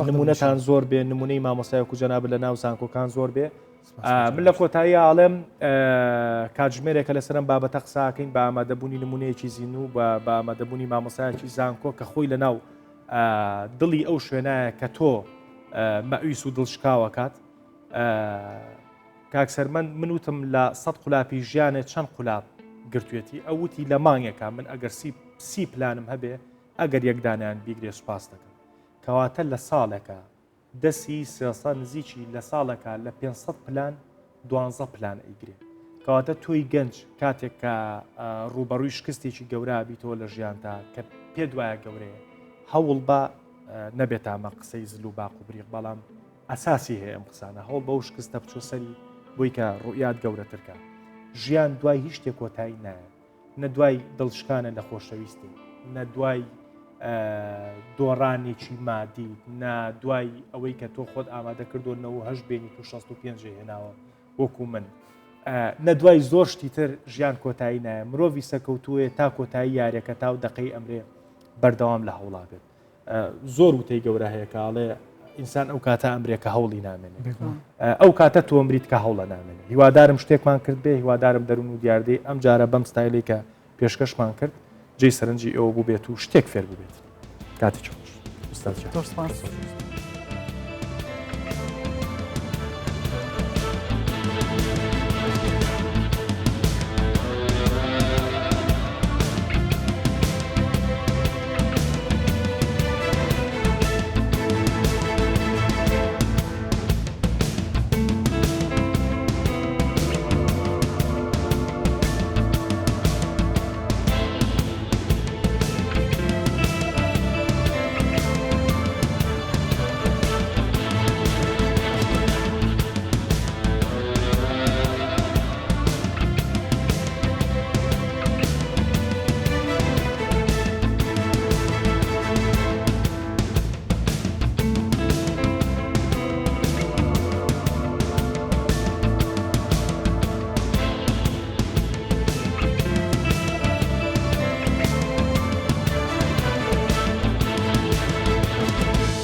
نمونەتان زۆر بێ نمونەی مامۆستای و جەناب لە ناو زانکۆکان زۆر بێ من لە کۆتایی ئاڵێم کاتژمێرێکە لەسەرم بابەتە قساکەین بە ئامادەبوونی نمونەیەکی زیینوو بە بە ئامادەبوونی مامۆسایەکی زانکۆ کە خۆی لە ناو دڵی ئەو شوێنایە کە تۆ مەویس و دڵشکاوەکات کاک سەرمەند من وتم لە سە قولاپی ژیانێ چەند قولاب گرتوێتی ئەو وتی لە مانگێکا من ئەگەر سی سی پلانم هەبێ ئەگەر یەکدانیان بیگرێ سوپاس دەکەم کەواتە لە ساڵێکە دەسی سێسە نزیکی لە ساڵێکا لە 500 پلان دوانزە پلان ئەیگرێ کەواتە تۆی گەنج کاتێک کە ڕوبەڕووی شکستێکی گەورە بیتەوە لە ژیانتا کە پێ دوایە گەورەیە هەوڵ بە نەبێتامە قسەی زل و باق و بریق بەڵام ئەساسی هەیە ئەم قسانە هەوڵ بەو شکستە بچۆ سەری بۆی کە ڕوئیات گەورەتر کە. ژیان دوای هیچ شتێک کۆتایی نایەت. نە دوای دڵشکانە لە خۆشەویستێک، نە دوای دۆڕانێکی مادی، نە دوای ئەوەی کە تۆ خۆت ئامادە کردو 98 بێنیت و 65 هێناوە وەکو من. نە دوای زۆر شتی تر ژیان کۆتایی نایە. مرۆڤی سەرکەوتووەیە تا کۆتایی یاریەکە تا و دەقەی ئەمرێ بەردەوام لە هەوڵا بێت. زۆر وتەی گەورە هەیە کە ئاڵێ ئینسان ئەو کاتە ئەمرێ کە هەوڵی نامێنێ ئەو کاتە تۆ ئەمریت کە هەوڵە نامێنێ هیوادارم شتێکمان کرد بێ هیوادارم دەروون و دیاردەی ئەم جارە بەم ستایلێک کە پێشکەشمان کرد جێی سەرنجی ئێوە بوو بێت و شتێک فێر بوو بێت کاتی خۆش ئوستاد.